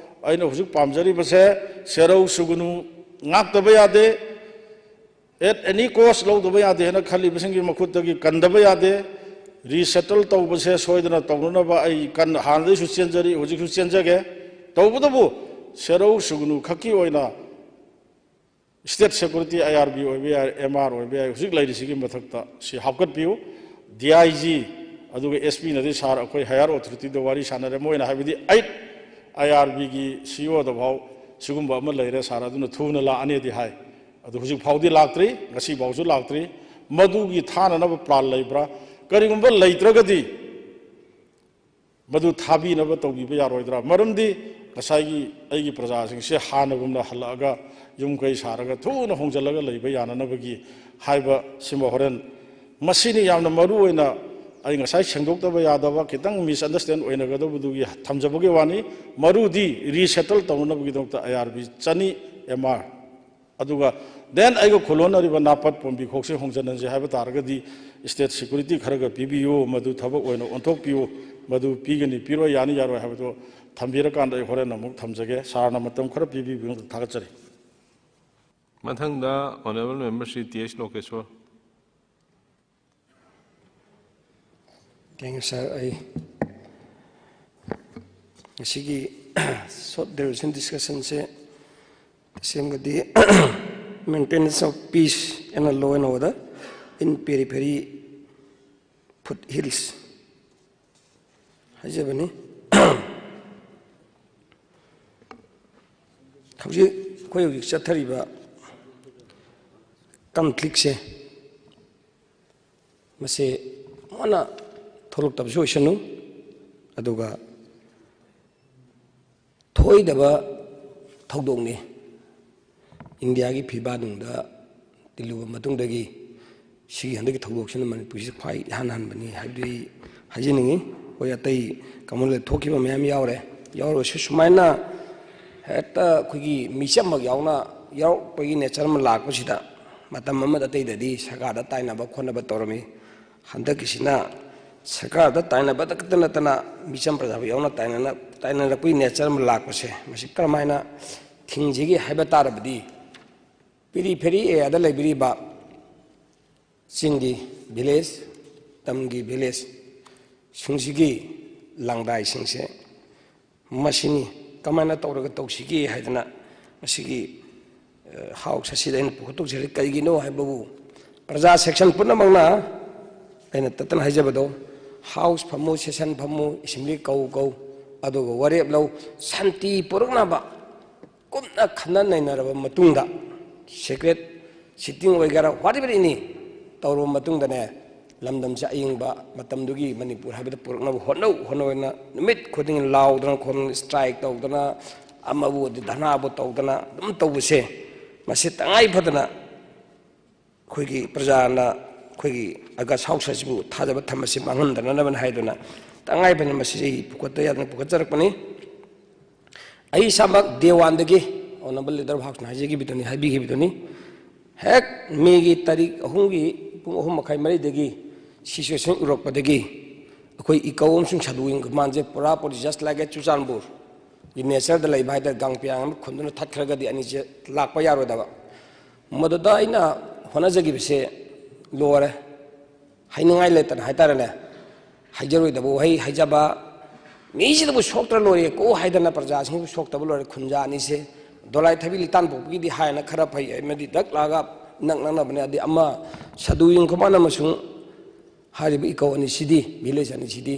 ꯑꯩꯅ ꯍꯧꯖꯤꯛ ꯄꯥꯝꯖꯔꯤꯕꯁꯦ ꯁꯦꯔꯧ ꯁꯨꯒꯅꯨ ꯉꯥꯛꯇꯕ ꯌꯥꯗꯦ, at any cost ꯂꯧꯗꯕ ꯌꯥꯗꯦ ꯍꯥꯏꯅ ꯈꯜꯂꯤꯕꯁꯤꯡꯒꯤ ꯃꯈꯨꯠꯇꯒꯤ ꯀꯟꯗꯕ ꯌꯥꯗꯦ꯫ ꯔꯤꯁꯦꯇꯜ ꯇꯧꯕꯁꯦ ꯁꯣꯏꯗꯅ ꯇꯧꯅꯅꯕ ꯑꯩ ꯀꯟꯅ ꯍꯥꯟꯅꯗꯒꯤꯁꯨ ꯆꯦꯟꯖꯔꯤ, ꯍꯧꯖꯤꯛꯁꯨ ꯆꯦꯟꯖꯒꯦ꯫ ꯇꯧꯕꯇꯕꯨ ꯁꯦꯔꯧ ꯁꯨꯒꯅꯨ ꯈꯛꯀꯤ ꯑꯣꯏꯅ ꯁ꯭ꯇꯦꯠ ꯁꯦꯀꯨꯔꯤꯇꯤ, ꯑꯥꯏ ꯑꯥꯔ ꯕꯤ ꯑꯣꯏꯕ ꯌꯥꯏ, ꯑꯦꯝ ꯑꯥꯔ ꯑꯣꯏꯕ ꯌꯥꯏ, ꯍꯧꯖꯤꯛ ꯂꯩꯔꯤꯁꯤꯒꯤ ꯃꯊꯛꯇ ꯁꯤ ꯍꯥꯞꯀꯠꯄꯤꯌꯨ꯫ ꯗꯤ ꯑꯥꯏ ꯖꯤ, ꯑꯗꯨꯒ ꯑꯦꯁ ꯄꯤꯅꯗꯤ ꯁꯥꯔ ꯑꯩꯈꯣꯏ ꯍꯥꯌꯔ ꯑꯣꯊꯣꯔꯤꯇꯤꯗ ꯋꯥꯔꯤ ꯁꯥꯟꯅꯔꯦ, ꯃꯣꯏꯅ ꯍꯥꯏꯕꯗꯤ ꯑꯩꯠ ꯑꯥꯏ ꯑꯥꯔ ꯕꯤꯒꯤ ꯁꯤ ꯏ ꯑꯣꯗ ꯐꯥꯎ ꯁꯤꯒꯨꯝꯕ ꯑꯃ ꯂꯩꯔꯦ ꯁꯥꯔ, ꯑꯗꯨꯅ ꯊꯨꯅ ꯂꯥꯛꯑꯅꯤꯗꯤ ꯍꯥꯏ꯫ ꯑꯗꯨ ꯍꯧꯖꯤꯛ ꯐꯥꯎꯗꯤ ꯂꯥꯛꯇ꯭ꯔꯤ, ꯉꯁꯤ ꯐꯥꯎꯁꯨ ꯂꯥꯛꯇ꯭ꯔꯤ꯫ ꯃꯗꯨꯒꯤ ꯊꯥꯅꯅꯕ ꯄ꯭ꯂꯥꯟ ꯂꯩꯕ꯭ꯔꯥ? ꯀꯔꯤꯒꯨꯝꯕ ꯂꯩꯇ꯭ꯔꯒꯗꯤ ꯃꯗꯨ ꯊꯥꯕꯤꯅꯕ ꯇꯧꯕꯤꯕ ꯌꯥꯔꯣꯏꯗ꯭ꯔꯥ? ꯃꯔꯝꯗꯤ ꯉꯁꯥꯏꯒꯤ ꯑꯩꯒꯤ ꯄ꯭ꯔꯖꯥꯁꯤꯡꯁꯦ ꯍꯥꯟꯅꯒꯨꯝꯅ ꯍꯜꯂꯛꯑꯒ ꯌꯨꯝ ꯀꯩ ꯁꯥꯔꯒ ꯊꯨꯅ ꯍꯣꯡꯖꯤꯜꯂꯒ ꯂꯩꯕ ꯌꯥꯅꯅꯕꯒꯤ ꯍꯥꯏꯕ ꯁꯤꯃ ꯍꯣꯔꯦꯟ ꯃꯁꯤꯅꯤ ꯌꯥꯝꯅ ꯃꯔꯨ ꯑꯣꯏꯅ ꯑꯩ ꯉꯁꯥꯏ ꯁꯦꯡꯗꯣꯛꯇꯕ ꯌꯥꯗꯕ, ꯈꯤꯇꯪ ꯃꯤꯁꯑꯟꯗꯔꯁꯇꯦꯟ ꯑꯣꯏꯅꯒꯗꯧꯕꯗꯨꯒꯤ ꯊꯝꯖꯕꯒꯤ ꯋꯥꯅꯤ꯫ ꯃꯔꯨꯗꯤ ꯔꯤꯁꯦꯇꯜ ꯇꯧꯅꯅꯕꯒꯤꯗꯃꯛꯇ ꯑꯥꯏ ꯑꯥꯔ ꯕꯤ ꯆꯅꯤ, ꯑꯦꯝ ꯑꯥꯔ ꯑꯗꯨꯒ then ꯑꯩꯒ ꯈꯨꯂꯣꯟꯅꯔꯤꯕ ꯅꯥꯄꯠ ꯄꯣꯝꯕꯤ ꯈꯣꯛꯁꯦ ꯍꯣꯡꯖꯟꯍꯟꯁꯦ ꯍꯥꯏꯕ ꯇꯥꯔꯒꯗꯤ state security ꯈꯔꯒ ꯄꯤꯕꯤꯌꯨ, ꯃꯗꯨ ꯊꯕꯛ ꯑꯣꯏꯅ ꯑꯣꯟꯊꯣꯛꯄꯤꯌꯨ, ꯃꯗꯨ ꯄꯤꯒꯅꯤ ꯄꯤꯔꯣꯏ, ꯌꯥꯅꯤ ꯌꯥꯔꯣꯏ ꯍꯥꯏꯕꯗꯣ ꯊꯝꯕꯤꯔꯀꯥꯟꯗ ꯑꯩ ꯍꯣꯔꯦꯟ ꯑꯃꯨꯛ ꯊꯝꯖꯒꯦ꯫ ꯁꯥꯔꯅ ꯃꯇꯝ ꯈꯔ ꯄꯤꯕꯤꯕꯒꯤꯗꯃꯛꯇ ꯊꯥꯒꯠꯆꯔꯤ꯫ ꯃꯊꯪꯗ Honourable Member Shri T H Lokeshor. Thank you, sir. ꯑꯩ ꯉꯁꯤꯒꯤ short duration discussion ꯁꯦ ꯇꯁꯦꯡꯕꯗꯤ maintenance of peace and law and order in periphery foothills ꯍꯥꯏꯖꯕꯅꯤ꯫ ꯍꯧꯖꯤꯛ ꯑꯩꯈꯣꯏ ꯍꯧꯖꯤꯛ ꯆꯠꯊꯔꯤꯕ ꯀꯟꯐ꯭ꯂꯤꯛꯁꯦ, ꯃꯁꯤ ꯃꯥꯅ ꯊꯣꯛꯂꯛꯇꯕꯁꯨ ꯑꯣꯏꯁꯅꯨ, ꯑꯗꯨꯒ ꯊꯣꯛꯏꯗꯕ ꯊꯧꯗꯣꯛꯅꯤ꯫ ꯏꯟꯗꯤꯌꯥꯒꯤ ꯐꯤꯕꯥ ꯅꯨꯡꯗ ꯇꯤꯜꯂꯨꯕ ꯃꯇꯨꯡꯗꯒꯤ ꯁꯤꯒꯤ ꯍꯟꯗꯛꯀꯤ ꯊꯧꯗꯣꯛꯁꯤꯅ ꯃꯅꯤꯄꯨꯔꯁꯤꯗ ꯈ꯭ꯋꯥꯏ ꯏꯍꯥꯟ ꯍꯥꯟꯕꯅꯤ ꯍꯥꯏꯕꯗꯨ ꯑꯩ ꯍꯥꯏꯖꯅꯤꯡꯉꯤ꯫ ꯍꯣꯏ, ꯑꯇꯩ ꯀꯃꯟꯋꯦꯜꯊ ꯊꯣꯛꯈꯤꯕ ꯃꯌꯥꯝ ꯌꯥꯎꯔꯦ, ꯌꯥꯎꯔꯒꯁꯨ ꯁꯨꯃꯥꯏꯅ ꯍꯦꯛꯇ ꯑꯩꯈꯣꯏꯒꯤ ꯃꯤꯆꯝꯃꯛ ꯌꯥꯎꯅ ꯌꯥꯎꯔꯛꯄꯒꯤ ꯅꯦꯆꯔ ꯑꯃ ꯂꯥꯛꯄꯁꯤꯗ, ꯃꯇꯝ ꯑꯃꯗ ꯑꯇꯩꯗꯗꯤ ꯁꯔꯀꯥꯔꯗ ꯇꯥꯏꯅꯕ ꯈꯣꯠꯅꯕ ꯇꯧꯔꯝꯃꯤ꯫ ꯍꯟꯗꯛꯀꯤꯁꯤꯅ ꯁꯔꯀꯥꯔꯗ ꯇꯥꯏꯅꯕꯗ ꯈꯛꯇ ꯅꯠꯇꯅ ꯃꯤꯆꯝ ꯄ꯭ꯔꯖꯥꯕꯨ ꯌꯥꯎꯅ ꯇꯥꯏꯅꯅ-, ꯇꯥꯏꯅꯔꯛꯄꯒꯤ ꯅꯦꯆꯔ ꯑꯃ ꯂꯥꯛꯄꯁꯦ, ꯃꯁꯤ ꯀꯔꯝꯍꯥꯏꯅ ꯊꯤꯡꯁꯤꯒꯦ ꯍꯥꯏꯕ ꯇꯥꯔꯕꯗꯤ, ꯄꯤꯔꯤꯐꯦꯔꯤ ꯑꯦꯔꯤꯌꯥꯗ ꯂꯩꯕꯤꯔꯤꯕ ꯆꯤꯡꯒꯤ ꯚꯤꯂꯦꯖ, ꯇꯝꯒꯤ ꯚꯤꯂꯦꯖ ꯁꯤꯡꯁꯤꯒꯤ ꯂꯥꯡꯗꯥꯏꯁꯤꯡꯁꯦ ꯃꯁꯤꯅꯤ꯫ ꯀꯃꯥꯏꯅ ꯇꯧꯔꯒ ꯇꯧꯁꯤꯒꯦ ꯍꯥꯏꯗꯅ ꯃꯁꯤꯒꯤ, ꯑ, ꯍꯥꯎꯁ ꯑꯁꯤꯗ ꯑꯩꯅ ꯄꯨꯈꯠꯇꯣꯛꯆꯔꯤ꯫ ꯀꯔꯤꯒꯤꯅꯣ ꯍꯥꯏꯕꯕꯨ, ꯄ꯭ꯔꯖꯥ ꯁꯦꯛꯁꯟ ꯄꯨꯝꯅꯃꯛꯅ, ꯑꯩꯅ ꯇꯠꯇꯅ ꯍꯥꯏꯖꯕꯗꯣ, ꯍꯥꯎꯁ ꯐꯝꯃꯨ, ꯁꯦꯁꯟ ꯐꯝꯃꯨ, ꯑꯦꯁꯦꯝꯕ꯭ꯂꯤ ꯀꯧ ꯀꯧ, ꯑꯗꯨꯒ ꯋꯥꯔꯦꯞ ꯂꯧ, ꯁꯥꯟꯇꯤ ꯄꯨꯔꯛꯅꯕ ꯀꯨꯞꯅ ꯈꯟꯅ ꯅꯩꯅꯔꯕ ꯃꯇꯨꯡꯗ, ꯁꯤꯀ꯭ꯔꯦꯠ ꯁꯤꯇꯤꯡ ꯑꯣꯏꯒꯦꯔꯥ, whatever any, ꯇꯧꯔꯕ ꯃꯇꯨꯡꯗꯅꯦ, ꯂꯝꯗꯝꯁꯦ ꯑꯏꯪꯕ ꯃꯇꯝꯗꯨꯒꯤ ꯃꯅꯤꯄꯨꯔ ꯍꯥꯏꯕꯗ ꯄꯨꯔꯛꯅꯕ ꯍꯣꯠꯅꯧ, ꯍꯣꯠꯅꯧꯅ ꯅꯨꯃꯤꯠ ꯈꯨꯗꯤꯡꯒꯤ ꯂꯥꯎꯗꯅ ꯈꯣꯡ ꯁ꯭ꯇ꯭ꯔꯥꯏꯛ ꯇꯧꯗꯅ, ꯑꯃꯕꯨ ꯑꯗꯨ ꯙꯔꯅꯥꯕꯨ ꯇꯧꯗꯅ ꯑꯗꯨꯝ ꯇꯧꯕꯁꯦ, ꯃꯁꯤ ꯇꯉꯥꯏ ꯐꯗꯅ ꯑꯩꯈꯣꯏꯒꯤ ꯄ꯭ꯔꯖꯥꯅ ꯑꯩꯈꯣꯏꯒꯤ ꯑꯒꯁ ꯍꯥꯎꯁ ꯑꯁꯤꯕꯨ ꯊꯥꯖꯕ ꯊꯝꯕꯁꯤ ꯃꯥꯡꯍꯟꯗꯅꯅꯕꯅꯤ ꯍꯥꯏꯗꯨꯅ, ꯇꯉꯥꯏ ꯐꯗꯅ ꯃꯁꯤ ꯑꯩ ꯄꯨꯈꯠꯇ ꯌꯥꯗꯅ ꯄꯨꯈꯠꯆꯔꯛꯄꯅꯤ꯫ ꯑꯩ ꯏꯁꯥꯃꯛ day one ꯗꯒꯤ, ꯑꯣꯅꯔꯦꯕꯜ ꯂꯤꯗꯔ ꯑꯣꯐ ꯍꯥꯎꯁꯅ ꯍꯥꯏꯖꯈꯤꯕꯗꯨꯅꯤ, ꯍꯥꯏꯕꯤꯈꯤꯕꯗꯨꯅꯤ, ꯍꯦꯛ ꯃꯦꯒꯤ ꯇꯥꯔꯤꯛ ꯑꯍꯨꯝꯒꯤ ꯄꯨꯡ ꯑꯍꯨꯝ ꯃꯈꯥꯏ, ꯃꯔꯤꯗꯒꯤ ꯁꯤꯆꯨꯋꯦꯁꯟ ꯎꯔꯛꯄꯗꯒꯤ, ꯑꯩꯈꯣꯏ ꯏꯀꯧ ꯑꯃꯁꯨꯡ ꯁꯥꯗꯨ ꯏꯪꯈꯣꯜ ꯃꯥꯟꯁꯦ ꯄꯨꯔꯥ ꯄꯨꯔꯤ just like a ꯆꯨꯔꯆꯥꯟꯄꯨꯔꯒꯤ ꯅꯦꯆꯔꯗ ꯂꯩꯕ ꯍꯥꯏꯇꯥꯔꯦ, ꯒꯥꯡ ꯄꯤꯌꯥꯡ ꯑꯃ ꯈꯨꯟꯗꯨꯅ ꯊꯠꯈ꯭ꯔꯒꯗꯤ ꯑꯅꯤꯁꯦ ꯂꯥꯛꯄ ꯌꯥꯔꯣꯏꯗꯕ꯫ ꯃꯗꯨꯗ ꯑꯩꯅ ꯍꯣꯠꯅꯖꯈꯤꯕꯁꯦ ꯂꯣꯏꯔꯦ, ꯍꯥꯏꯅꯤꯡꯉꯥꯏ ꯂꯩꯇꯅ ꯍꯥꯏꯇꯥꯔꯦꯅꯦ, ꯍꯥꯏꯖꯔꯣꯏꯗꯕ ꯋꯥꯍꯩ ꯍꯥꯏꯖꯕ, ꯃꯤꯁꯤꯗꯕꯨ ꯁꯣꯛꯇ꯭ꯔ ꯂꯣꯏꯔꯦꯀꯣ ꯍꯥꯏꯗꯅ ꯄ꯭ꯔꯖꯥꯁꯤꯡꯕꯨ ꯁꯣꯛꯇꯕ ꯂꯣꯏꯔꯦ꯫ ꯈꯨꯟꯖꯥ ꯑꯅꯤꯁꯦ ꯗꯣꯂꯥꯏ ꯊꯕꯤ ꯂꯤꯇꯥꯟ ꯄꯣꯛꯄꯒꯤꯗꯤ ꯍꯥꯏꯅ ꯈꯔ ꯐꯩ, ꯑꯃꯗꯤ ꯗꯛ ꯂꯥꯛꯑꯒ ꯏꯅꯛ ꯅꯛꯅꯕꯅꯦ꯫ ꯑꯗꯩ ꯑꯃ ꯁꯥꯗꯨ ꯏꯪꯈꯣꯜ ꯃꯥꯟ ꯑꯃꯁꯨꯡ ꯍꯥꯏꯔꯤꯕ ꯏꯀꯧ ꯑꯅꯤꯁꯤꯗꯤ, ꯚꯤꯂꯦꯖ ꯑꯅꯤꯁꯤꯗꯤ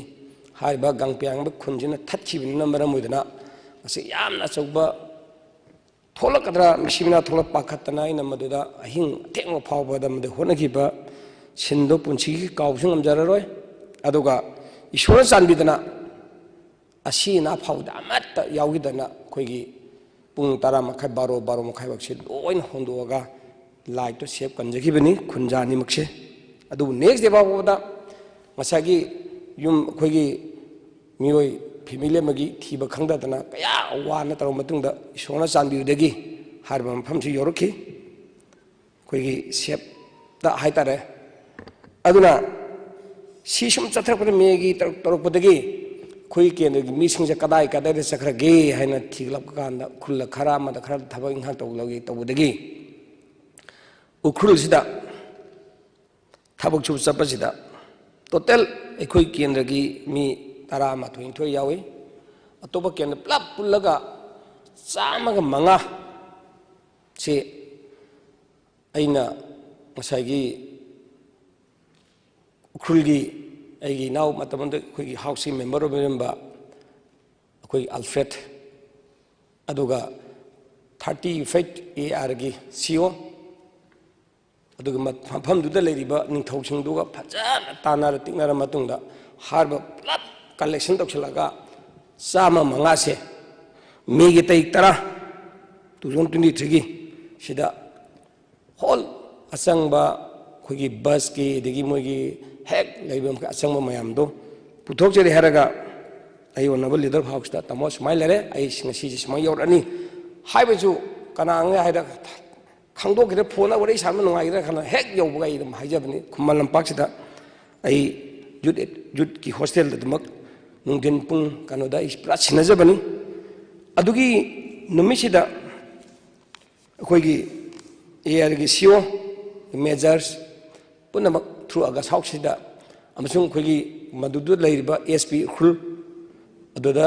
ꯍꯥꯏꯔꯤꯕ ꯒꯥꯡꯄꯤꯌꯥꯡꯕ ꯈꯨꯟꯁꯤꯅ ꯊꯠꯈꯤꯕꯅꯤꯅ ꯃꯔꯝ ꯑꯣꯏꯗꯨꯅ ꯃꯁꯤ ꯌꯥꯝꯅ ꯑꯆꯧꯕ ꯊꯣꯛꯂꯛꯀꯗ꯭ꯔꯥ, ꯃꯤꯁꯤ ꯃꯤꯅꯥ ꯊꯣꯛꯂꯛ ꯄꯥꯈꯠꯇꯅ ꯑꯩꯅ ꯃꯗꯨꯗ ꯑꯍꯤꯡ ꯑꯊꯦꯡꯕ ꯐꯥꯎꯕꯗ ꯃꯗꯨ ꯍꯣꯠꯅꯈꯤꯕ ꯁꯤꯟꯗꯣ ꯄꯨꯟꯁꯤꯒꯤ ꯀꯥꯎꯕꯁꯨ ꯉꯝꯖꯔꯔꯣꯏ꯫ ꯑꯗꯨꯒ ꯏꯁꯣꯔꯅ ꯆꯥꯟꯕꯤꯗꯅ ꯑꯁꯤ ꯑꯅꯥ ꯐꯥꯎꯕꯗ ꯑꯃꯠꯇ ꯌꯥꯎꯈꯤꯗꯅ ꯑꯩꯈꯣꯏꯒꯤ ꯄꯨꯡ ꯇꯔꯥ ꯃꯈꯥꯏ, ꯕꯥꯔꯣ, ꯕꯥꯔꯣ ꯃꯈꯥꯏ ꯐꯥꯎꯁꯦ ꯂꯣꯏꯅ ꯍꯣꯡꯗꯣꯛꯑꯒ ꯂꯥꯏꯠꯇꯣ ꯁꯦꯞ ꯀꯟꯖꯈꯤꯕꯅꯤ, ꯈꯨꯟꯖꯥ ꯑꯅꯤꯃꯛꯁꯦ꯫ ꯑꯗꯨꯕꯨ ꯅꯦꯛꯁ ꯗꯦ ꯐꯥꯎꯕꯗ ꯉꯁꯥꯏꯒꯤ ꯌꯨꯝ, ꯑꯩꯈꯣꯏꯒꯤ ꯃꯤꯑꯣꯏ ꯐꯦꯃꯤꯂꯤ ꯑꯃꯒꯤ ꯊꯤꯕ ꯈꯪꯗꯗꯅ ꯀꯌꯥ ꯋꯥꯅ ꯇꯧꯔꯕ ꯃꯇꯨꯡꯗ ꯏꯁꯣꯔꯅ ꯆꯥꯟꯕꯤꯕꯗꯒꯤ ꯍꯥꯏꯔꯤꯕ ꯃꯐꯝꯁꯤ ꯌꯧꯔꯛꯈꯤ꯫ ꯑꯩꯈꯣꯏꯒꯤ ꯁꯦꯞꯇ ꯍꯥꯏꯇꯥꯔꯦ꯫ ꯑꯗꯨꯅ ꯁꯤ ꯁꯨꯝ ꯆꯠꯊꯔꯛꯄꯗ ꯃꯦꯒꯤ ꯇꯧꯔꯛ-, ꯇꯧꯔꯛꯄꯗꯒꯤ ꯑꯩꯈꯣꯏꯒꯤ ꯀꯦꯟꯗ꯭ꯔꯒꯤ ꯃꯤꯁꯤꯡꯁꯦ ꯀꯗꯥꯏ ꯀꯗꯥꯏꯗ ꯆꯠꯈ꯭ꯔꯒꯦ ꯍꯥꯏꯅ ꯊꯤꯒꯠꯂꯛꯄ ꯀꯥꯟꯗ ꯎꯈ꯭ꯔꯨꯜꯗ ꯈꯔ, ꯑꯃꯗ ꯈꯔ ꯊꯕꯛ ꯏꯪꯈꯥꯡ ꯇꯧꯂꯒꯦ ꯇꯧꯕꯗꯒꯤ ꯎꯈ꯭ꯔꯨꯜꯁꯤꯗ ꯊꯕꯛ ꯁꯨꯕ ꯆꯠꯄꯁꯤꯗ ꯇꯣꯇꯦꯜ ꯑꯩꯈꯣꯏ ꯀꯦꯟꯗ꯭ꯔꯒꯤ ꯃꯤ ꯇꯔꯥꯃꯥꯊꯣꯏ ꯅꯤꯊꯣꯏ ꯌꯥꯎꯏ꯫ ꯑꯇꯣꯞꯄ ꯀꯦꯟꯗ꯭ꯔ ꯄꯨꯂꯞ ꯄꯨꯜꯂꯒ ꯆꯥꯝꯃꯒ ꯃꯉꯥ ꯁꯤ ꯑꯩꯅ ꯉꯁꯥꯏꯒꯤ ꯎꯈ꯭ꯔꯨꯜꯒꯤ ꯑꯩꯒꯤ ꯏꯅꯥꯎ ꯃꯇꯝ ꯑꯃꯗ ꯑꯩꯈꯣꯏꯒꯤ ꯍꯥꯎꯁꯀꯤ ꯃꯦꯝꯕꯔ ꯑꯣꯏꯕꯤꯔꯝꯕ ꯑꯩꯈꯣꯏꯒꯤ ꯑꯜꯐ꯭ꯔꯦꯗ, ꯑꯗꯨꯒ ꯊꯥꯔꯇꯤ ꯐꯥꯏꯚ ꯑꯦ ꯑꯥꯔꯒꯤ ꯁꯤ ꯑꯣ, ꯑꯗꯨꯒ ꯃ-, ꯃꯐꯝꯗꯨꯗ ꯂꯩꯔꯤꯕ ꯅꯤꯡꯊꯧꯁꯤꯡꯗꯨꯒ ꯐꯖꯅ ꯇꯥꯟꯅꯔ ꯇꯤꯛꯅꯔ ꯃꯇꯨꯡꯗ ꯍꯥꯏꯔꯤꯕ ꯄꯨꯂꯞ ꯀꯂꯦꯛꯁꯟ ꯇꯧꯁꯤꯜꯂꯒ ꯆꯥꯝꯃ ꯃꯉꯥꯁꯦ ꯃꯦꯒꯤ ꯇꯥꯔꯤꯛ ꯇꯔꯥ, ꯇꯨ ꯊꯥꯎꯖꯟ ꯇ꯭ꯋꯦꯟꯇꯤ ꯊ꯭ꯔꯤꯒꯤ ꯁꯤꯗ ꯍꯣꯜ ꯑꯆꯪꯕ ꯑꯩꯈꯣꯏꯒꯤ ꯕꯁꯀꯤ ꯑꯗꯒꯤ ꯃꯣꯏꯒꯤ ꯍꯦꯛ ꯂꯩꯕ ꯑꯆꯪꯕ ꯃꯌꯥꯝꯗꯣ ꯄꯨꯊꯣꯛꯆꯔꯤ ꯍꯥꯏꯔꯒ ꯑꯩ ꯑꯣꯟꯅꯕ ꯂꯤꯗꯔ ꯍꯥꯎꯁꯇ, "ꯇꯥꯃꯣ, ꯁꯨꯃꯥꯏꯅ ꯂꯩꯔꯦ, ꯑꯩ ꯉꯁꯤꯁꯦ ꯁꯨꯃꯥꯏꯅ ꯌꯧꯔꯛꯑꯅꯤ" ꯍꯥꯏꯕꯁꯨ ꯀꯅꯥꯅ ꯍꯥꯏꯔ ꯈꯪꯗꯣꯛꯈꯤꯗ꯭ꯔꯦ, ꯐꯣꯟꯗ ꯋꯥꯔꯤ ꯁꯥꯟꯅꯕ ꯅꯨꯡꯉꯥꯏꯈꯤꯗ꯭ꯔꯥ ꯈꯟꯅ ꯍꯦꯛ ꯌꯧꯕꯒ ꯑꯩ ꯑꯗꯨꯝ ꯍꯥꯏꯖꯕꯅꯤ, ꯈꯨꯃꯟ ꯂꯝꯄꯥꯛꯁꯤꯗ ꯑꯩ ꯌꯨꯠ, ꯌꯨꯠꯀꯤ ꯍꯣꯁꯇꯦꯜꯗ ꯑꯗꯨꯃꯛ ꯅꯨꯡꯊꯤꯟ ꯄꯨꯡ ꯀꯩꯅꯣꯗ ꯑꯩ ꯄꯨꯔꯥ ꯁꯤꯟꯅꯖꯕꯅꯤ꯫ ꯑꯗꯨꯒꯤ ꯅꯨꯃꯤꯠꯁꯤꯗ ꯑꯩꯈꯣꯏꯒꯤ ꯑꯦ ꯑꯥꯔꯒꯤ ꯁꯤ ꯑꯣ, ꯃꯦꯖꯔꯁ ꯄꯨꯝꯅꯃꯛ ꯊ꯭ꯔꯨ ꯑꯒꯁ ꯍꯥꯎꯁꯁꯤꯗ ꯑꯃꯁꯨꯡ ꯑꯩꯈꯣꯏꯒꯤ ꯃꯗꯨꯗ ꯂꯩꯔꯤꯕ ꯑꯦꯁ ꯄꯤ ꯎꯈ꯭ꯔꯨꯜ, ꯑꯗꯨꯗ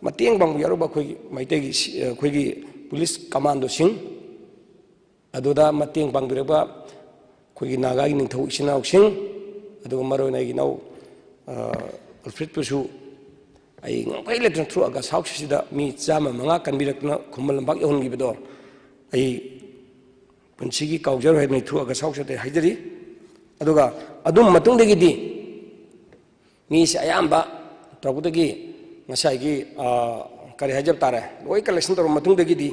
ꯃꯇꯦꯡ ꯄꯥꯡꯕ ꯌꯥꯎꯔꯨꯕ ꯑꯩꯈꯣꯏꯒꯤ ꯃꯩꯇꯩꯒꯤ ꯁꯤ-, ꯑꯩꯈꯣꯏꯒꯤ ꯄꯨꯂꯤꯁ ꯀꯃꯥꯟꯗꯣꯁꯤꯡ, ꯑꯗꯨꯗ ꯃꯇꯦꯡ ꯄꯥꯡꯕꯤꯔꯛꯄ ꯑꯩꯈꯣꯏꯒꯤ ꯅꯥꯒꯥꯒꯤ ꯅꯤꯡꯊꯧ ꯏꯆꯤꯟ ꯏꯅꯥꯎꯁꯤꯡ, ꯑꯗꯨꯒ ꯃꯔꯨꯑꯣꯏꯅ ꯑꯩꯒꯤ ꯏꯅꯥꯎ, ꯑ, ꯑꯜꯐ꯭ꯔꯦꯗꯄꯨꯁꯨ ꯑꯩ ꯉꯝꯈꯩ ꯂꯩꯇꯅ ꯊ꯭ꯔꯨ ꯑꯒꯁ ꯍꯥꯎꯁꯁꯤꯗ ꯃꯤ ꯆꯥꯝꯃ ꯃꯉꯥ ꯀꯟꯕꯤꯔꯛꯇꯅ ꯈꯨꯃꯟ ꯂꯝꯄꯥꯛ ꯌꯧꯍꯟꯈꯤꯕꯗꯣ ꯑꯩ ꯄꯨꯟꯁꯤꯒꯤ ꯀꯥꯎꯖꯔꯣꯏ ꯍꯥꯏꯗꯅ ꯊ꯭ꯔꯨ ꯑꯒꯁ ꯍꯥꯎꯁꯇ ꯍꯥꯏꯖꯔꯤ꯫ ꯑꯗꯨꯒ ꯑꯗꯨꯝ ꯃꯇꯨꯡꯗꯒꯤꯗꯤ ꯃꯤꯁꯦ ꯑꯌꯥꯝꯕ ꯇꯧꯔꯛꯄꯗꯒꯤ ꯉꯁꯥꯏꯒꯤ, ꯑ, ꯀꯔꯤ ꯍꯥꯏꯖꯕ ꯇꯥꯔꯦ, ꯂꯣꯏ ꯀꯂꯦꯛꯁꯟ ꯇꯧꯔꯕ ꯃꯇꯨꯡꯗꯒꯤꯗꯤ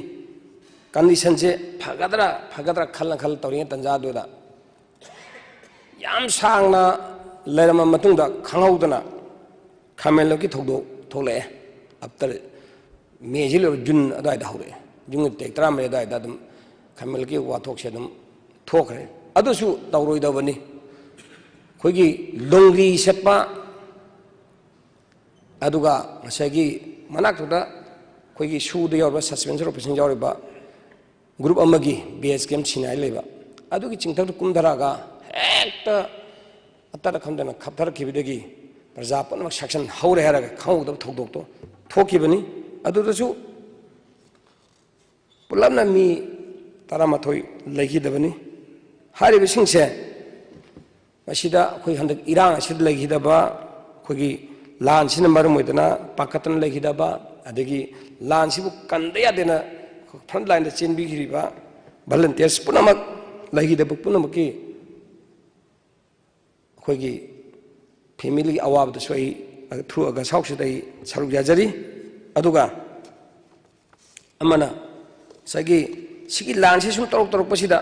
ꯀꯟꯗꯤꯁꯟꯁꯦ ꯐꯒꯗ꯭ꯔꯥ ꯐꯒꯗ꯭ꯔꯥ ꯈꯜꯂ ꯈꯜꯂ ꯇꯧꯔꯤꯉꯩ ꯇꯥꯟꯖꯥꯗꯨꯗ ꯌꯥꯝ ꯁꯥꯡꯅ ꯂꯩꯔꯝꯃ ꯃꯇꯨꯡꯗ ꯈꯪꯍꯧꯗꯅ ꯈꯥꯃꯦꯟꯂꯣꯛꯀꯤ ꯊꯧꯗꯣꯛ ꯊꯣꯛꯂꯛꯑꯦ꯫ ꯑꯞꯇꯔ ꯃꯦꯁꯤ ꯂꯣꯏꯔ ꯖꯨꯟ ꯑꯗꯨꯋꯥꯏꯗ ꯍꯧꯔꯛꯑꯦ꯫ ꯖꯨꯟꯒꯤ ꯇꯥꯔꯤꯛ ꯇꯔꯥꯃꯔꯤ ꯑꯗꯨꯋꯥꯏꯗ ꯑꯗꯨꯝ ꯈꯥꯃꯦꯟꯂꯣꯛꯀꯤ ꯋꯥꯊꯣꯛꯁꯦ ꯑꯗꯨꯝ ꯊꯣꯛꯈ꯭ꯔꯦ꯫ ꯑꯗꯨꯁꯨ ꯇꯧꯔꯣꯏꯗꯕꯅꯤ꯫ ꯑꯩꯈꯣꯏꯒꯤ ꯂꯣꯡꯒ꯭ꯔꯤ ꯁꯦꯠꯄ, ꯑꯗꯨꯒ ꯉꯁꯥꯏꯒꯤ ꯃꯅꯥꯛꯇꯨꯗ ꯑꯩꯈꯣꯏꯒꯤ ꯁꯨꯗ ꯌꯥꯎꯔꯤꯕ, ꯁꯁꯄꯦꯟꯁꯟ ꯑꯣꯄꯔꯦꯁꯟ ꯌꯥꯎꯔꯤꯕ ꯒ꯭ꯔꯨꯞ ꯑꯃꯒꯤ ꯕꯦꯁ ꯀꯦꯝꯞ ꯁꯤꯅꯥꯏ ꯂꯩꯕ, ꯑꯗꯨꯒꯤ ꯆꯤꯡꯊꯛꯇ ꯀꯨꯝꯊꯔꯛꯑꯒ ꯍꯦꯛꯇ ꯑꯇꯠ ꯑꯈꯝꯗꯅ ꯈꯞꯊꯔꯛꯈꯤꯕꯗꯒꯤ ꯄ꯭ꯔꯖꯥ ꯄꯨꯝꯅꯃꯛ ꯁꯦꯛꯁꯟ ꯍꯧꯔꯦ ꯍꯥꯏꯔꯒ ꯈꯪꯍꯧꯗꯕ ꯊꯧꯗꯣꯛꯇꯣ ꯊꯣꯛꯈꯤꯕꯅꯤ꯫ ꯑꯗꯨꯗꯁꯨ ꯄꯨꯂꯞꯅ ꯃꯤ ꯇꯔꯥꯃꯥꯊꯣꯏ ꯂꯩꯈꯤꯗꯕꯅꯤ꯫ ꯍꯥꯏꯔꯤꯕꯁꯤꯡꯁꯦ ꯃꯁꯤꯗ ꯑꯩꯈꯣꯏ ꯍꯟꯗꯛ ꯏꯔꯥꯡ ꯑꯁꯤꯗ ꯂꯩꯈꯤꯗꯕ, ꯑꯩꯈꯣꯏꯒꯤ ꯂꯥꯟꯁꯤꯅ ꯃꯔꯝ ꯑꯣꯏꯗꯅ ꯄꯥꯈꯠꯇꯅ ꯂꯩꯈꯤꯗꯕ, ꯑꯗꯒꯤ ꯂꯥꯟꯁꯤꯕꯨ ꯀꯟꯗ ꯌꯥꯗꯦꯅ ꯐ꯭ꯔꯟꯠ ꯂꯥꯏꯟꯗ ꯆꯦꯟꯕꯤꯈꯤꯕ ꯚꯣꯂꯨꯟꯇꯤꯌꯔꯁ ꯄꯨꯝꯅꯃꯛ, ꯂꯩꯈꯤꯗꯕ ꯄꯨꯝꯅꯃꯛꯀꯤ ꯑꯩꯈꯣꯏꯒꯤ ꯐꯦꯃꯤꯂꯤꯒꯤ ꯑꯋꯥꯕꯗꯁꯨ ꯑꯩ ꯊ꯭ꯔꯨ ꯑꯒꯁ ꯍꯥꯎꯁꯁꯤꯗ ꯑꯩ ꯁꯔꯨꯛ ꯌꯥꯖꯔꯤ꯫ ꯑꯗꯨꯒ ꯑꯃꯅ ꯉꯁꯥꯏꯒꯤ ꯁꯤꯒꯤ ꯂꯥꯟꯁꯤ ꯁꯨꯝ ꯇꯧꯔꯛ ꯇꯧꯔꯛꯄꯁꯤꯗ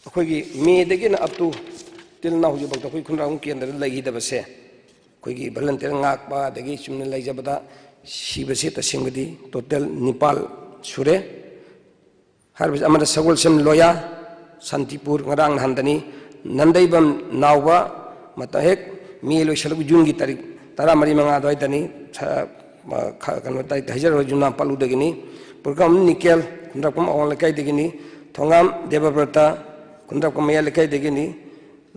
ꯑꯩꯈꯣꯏꯒꯤ ꯃꯦꯗꯒꯤꯅ up to till now ꯍꯧꯖꯤꯛꯐꯥꯎꯗ ꯑꯩꯈꯣꯏ ꯈꯨꯟꯗ꯭ꯔꯥꯛꯄꯝ ꯀꯦꯟꯗ꯭ꯔꯗ ꯂꯩꯈꯤꯗꯕꯁꯦ, ꯑꯩꯈꯣꯏꯒꯤ ꯚꯣꯂꯨꯟꯇꯤꯌꯔ ꯉꯥꯛꯄ ꯑꯗꯒꯤ ꯆꯨꯝꯅ ꯂꯩꯖꯕꯗ ꯁꯤꯕꯁꯦ ꯇꯁꯦꯡꯕꯗꯤ ꯇꯣꯇꯦꯜ ꯅꯤꯄꯥꯜ ꯁꯨꯔꯦ꯫ ꯍꯥꯏꯔꯤꯕꯁꯤ ꯑꯃꯗ ꯁꯒꯣꯜꯁꯦꯝ ꯂꯣꯌꯥ, ꯁꯥꯟꯇꯤꯄꯨꯔ, ꯉꯔꯥꯡ ꯅꯍꯥꯟꯗꯅꯤ꯫ ꯅꯟꯗꯩꯕꯝ ꯅꯥꯎꯕ, ꯃꯇꯝ ꯍꯦꯛ ꯃꯦ ꯂꯣꯏꯁꯤꯜꯂꯛꯄ ꯖꯨꯟꯒꯤ ꯇꯥꯔꯤꯛ ꯇꯔꯥꯃꯔꯤ ꯃꯉꯥ ꯑꯗꯨꯋꯥꯏꯗꯅꯤ꯫ ꯁ-, ꯃ-, ꯈ-, ꯀꯩꯅꯣ, ꯇꯥꯔꯤꯛ ꯍꯥꯏꯖꯔꯔꯣꯏ, ꯌꯨꯝꯅꯥꯝ ꯄꯥꯠꯂꯨꯗꯒꯤꯅꯤ꯫ ꯄꯨꯔꯀꯝ ꯅꯤꯀꯦꯜ, ꯈꯨꯟꯗ꯭ꯔꯥꯛꯄꯝ ꯑꯋꯥꯡ ꯂꯩꯀꯥꯏꯗꯒꯤꯅꯤ꯫ ꯊꯣꯉꯥꯝ ꯗꯦꯕꯕ꯭ꯔꯇ, ꯈꯨꯟꯗ꯭ꯔꯥꯛꯄꯝ ꯃꯌꯥꯏ ꯂꯩꯀꯥꯏꯗꯒꯤꯅꯤ꯫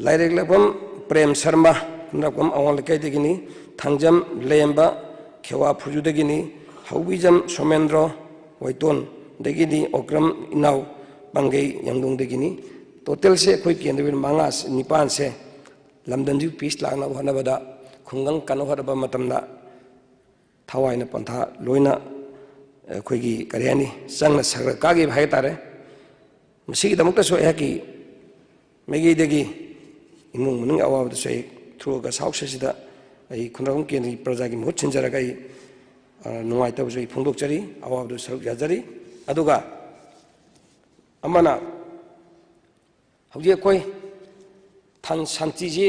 ꯂꯥꯏꯔꯦꯛꯂꯛꯐꯝ ꯄ꯭ꯔꯦꯝ ꯁꯔꯃ, ꯈꯨꯟꯗ꯭ꯔꯥꯛꯄꯝ ꯑꯋꯥꯡ ꯂꯩꯀꯥꯏꯗꯒꯤꯅꯤ꯫ ꯊꯥꯡꯖꯝ ꯂꯦꯝꯕ, ꯈꯦꯋꯥ ꯐꯨꯔꯖꯨꯗꯒꯤꯅꯤ꯫ ꯍꯧꯕꯤꯖꯝ ꯁꯣꯃꯦꯟꯗ꯭ꯔꯣ, ꯋꯥꯏꯇꯣꯟꯗꯒꯤꯅꯤ꯫ ꯑꯣꯀ꯭ꯔꯝ ꯏꯅꯥꯎ ꯄꯥꯡꯒꯩ ꯌꯥꯡꯗꯣꯡꯗꯒꯤꯅꯤ꯫ ꯇꯣꯇꯦꯜꯁꯦ ꯑꯩꯈꯣꯏ ꯀꯦꯟꯗ꯭ꯔꯒꯤ ꯃꯉꯥ, ꯅꯤꯄꯥꯟꯁꯦ ꯂꯝꯗꯝꯁꯤꯒꯤ ꯄꯤꯁ ꯂꯥꯛꯅꯕ ꯍꯣꯠꯅꯕꯗ, ꯈꯨꯡꯒꯪ ꯀꯟꯅ ꯍꯣꯠꯅꯕ ꯃꯇꯝꯗ ꯊꯋꯥꯏꯅ ꯄꯟꯊꯥ ꯂꯣꯏꯅ ꯑꯩꯈꯣꯏꯒꯤ ꯀꯔꯤ ꯍꯥꯏꯅꯤ, ꯆꯪꯅ ꯁꯔꯒ ꯀꯥꯈꯤꯕ ꯍꯥꯏ ꯇꯥꯔꯦ꯫ ꯃꯁꯤꯒꯤꯗꯃꯛꯇꯁꯨ ꯑꯩꯍꯥꯛꯀꯤ ꯃꯥꯏꯀꯩꯗꯒꯤ ꯏꯃꯨꯡ ꯃꯅꯨꯡꯒꯤ ꯑꯋꯥꯕꯗꯁꯨ ꯑꯩ ꯊ꯭ꯔꯨ ꯑꯒꯁ ꯍꯥꯎꯁ ꯑꯁꯤꯗ ꯑꯩ ꯈꯨꯟꯗ꯭ꯔꯥꯛꯄꯝ ꯀꯦꯟꯗ꯭ꯔꯒꯤ ꯄ꯭ꯔꯖꯥꯒꯤ ꯃꯍꯨꯠ ꯁꯤꯟꯖꯔꯒ ꯑꯩ, ꯑ, ꯅꯨꯡꯉꯥꯏꯇꯕꯁꯨ ꯑꯩ ꯐꯣꯡꯗꯣꯛꯆꯔꯤ, ꯑꯋꯥꯕꯗꯨ ꯁꯔꯨꯛ ꯌꯥꯖꯔꯤ꯫ ꯑꯗꯨꯒ ꯑꯃꯅ, ꯍꯧꯖꯤꯛ ꯑꯩꯈꯣꯏ ꯊꯟ-, ꯁꯥꯟꯇꯤꯁꯤ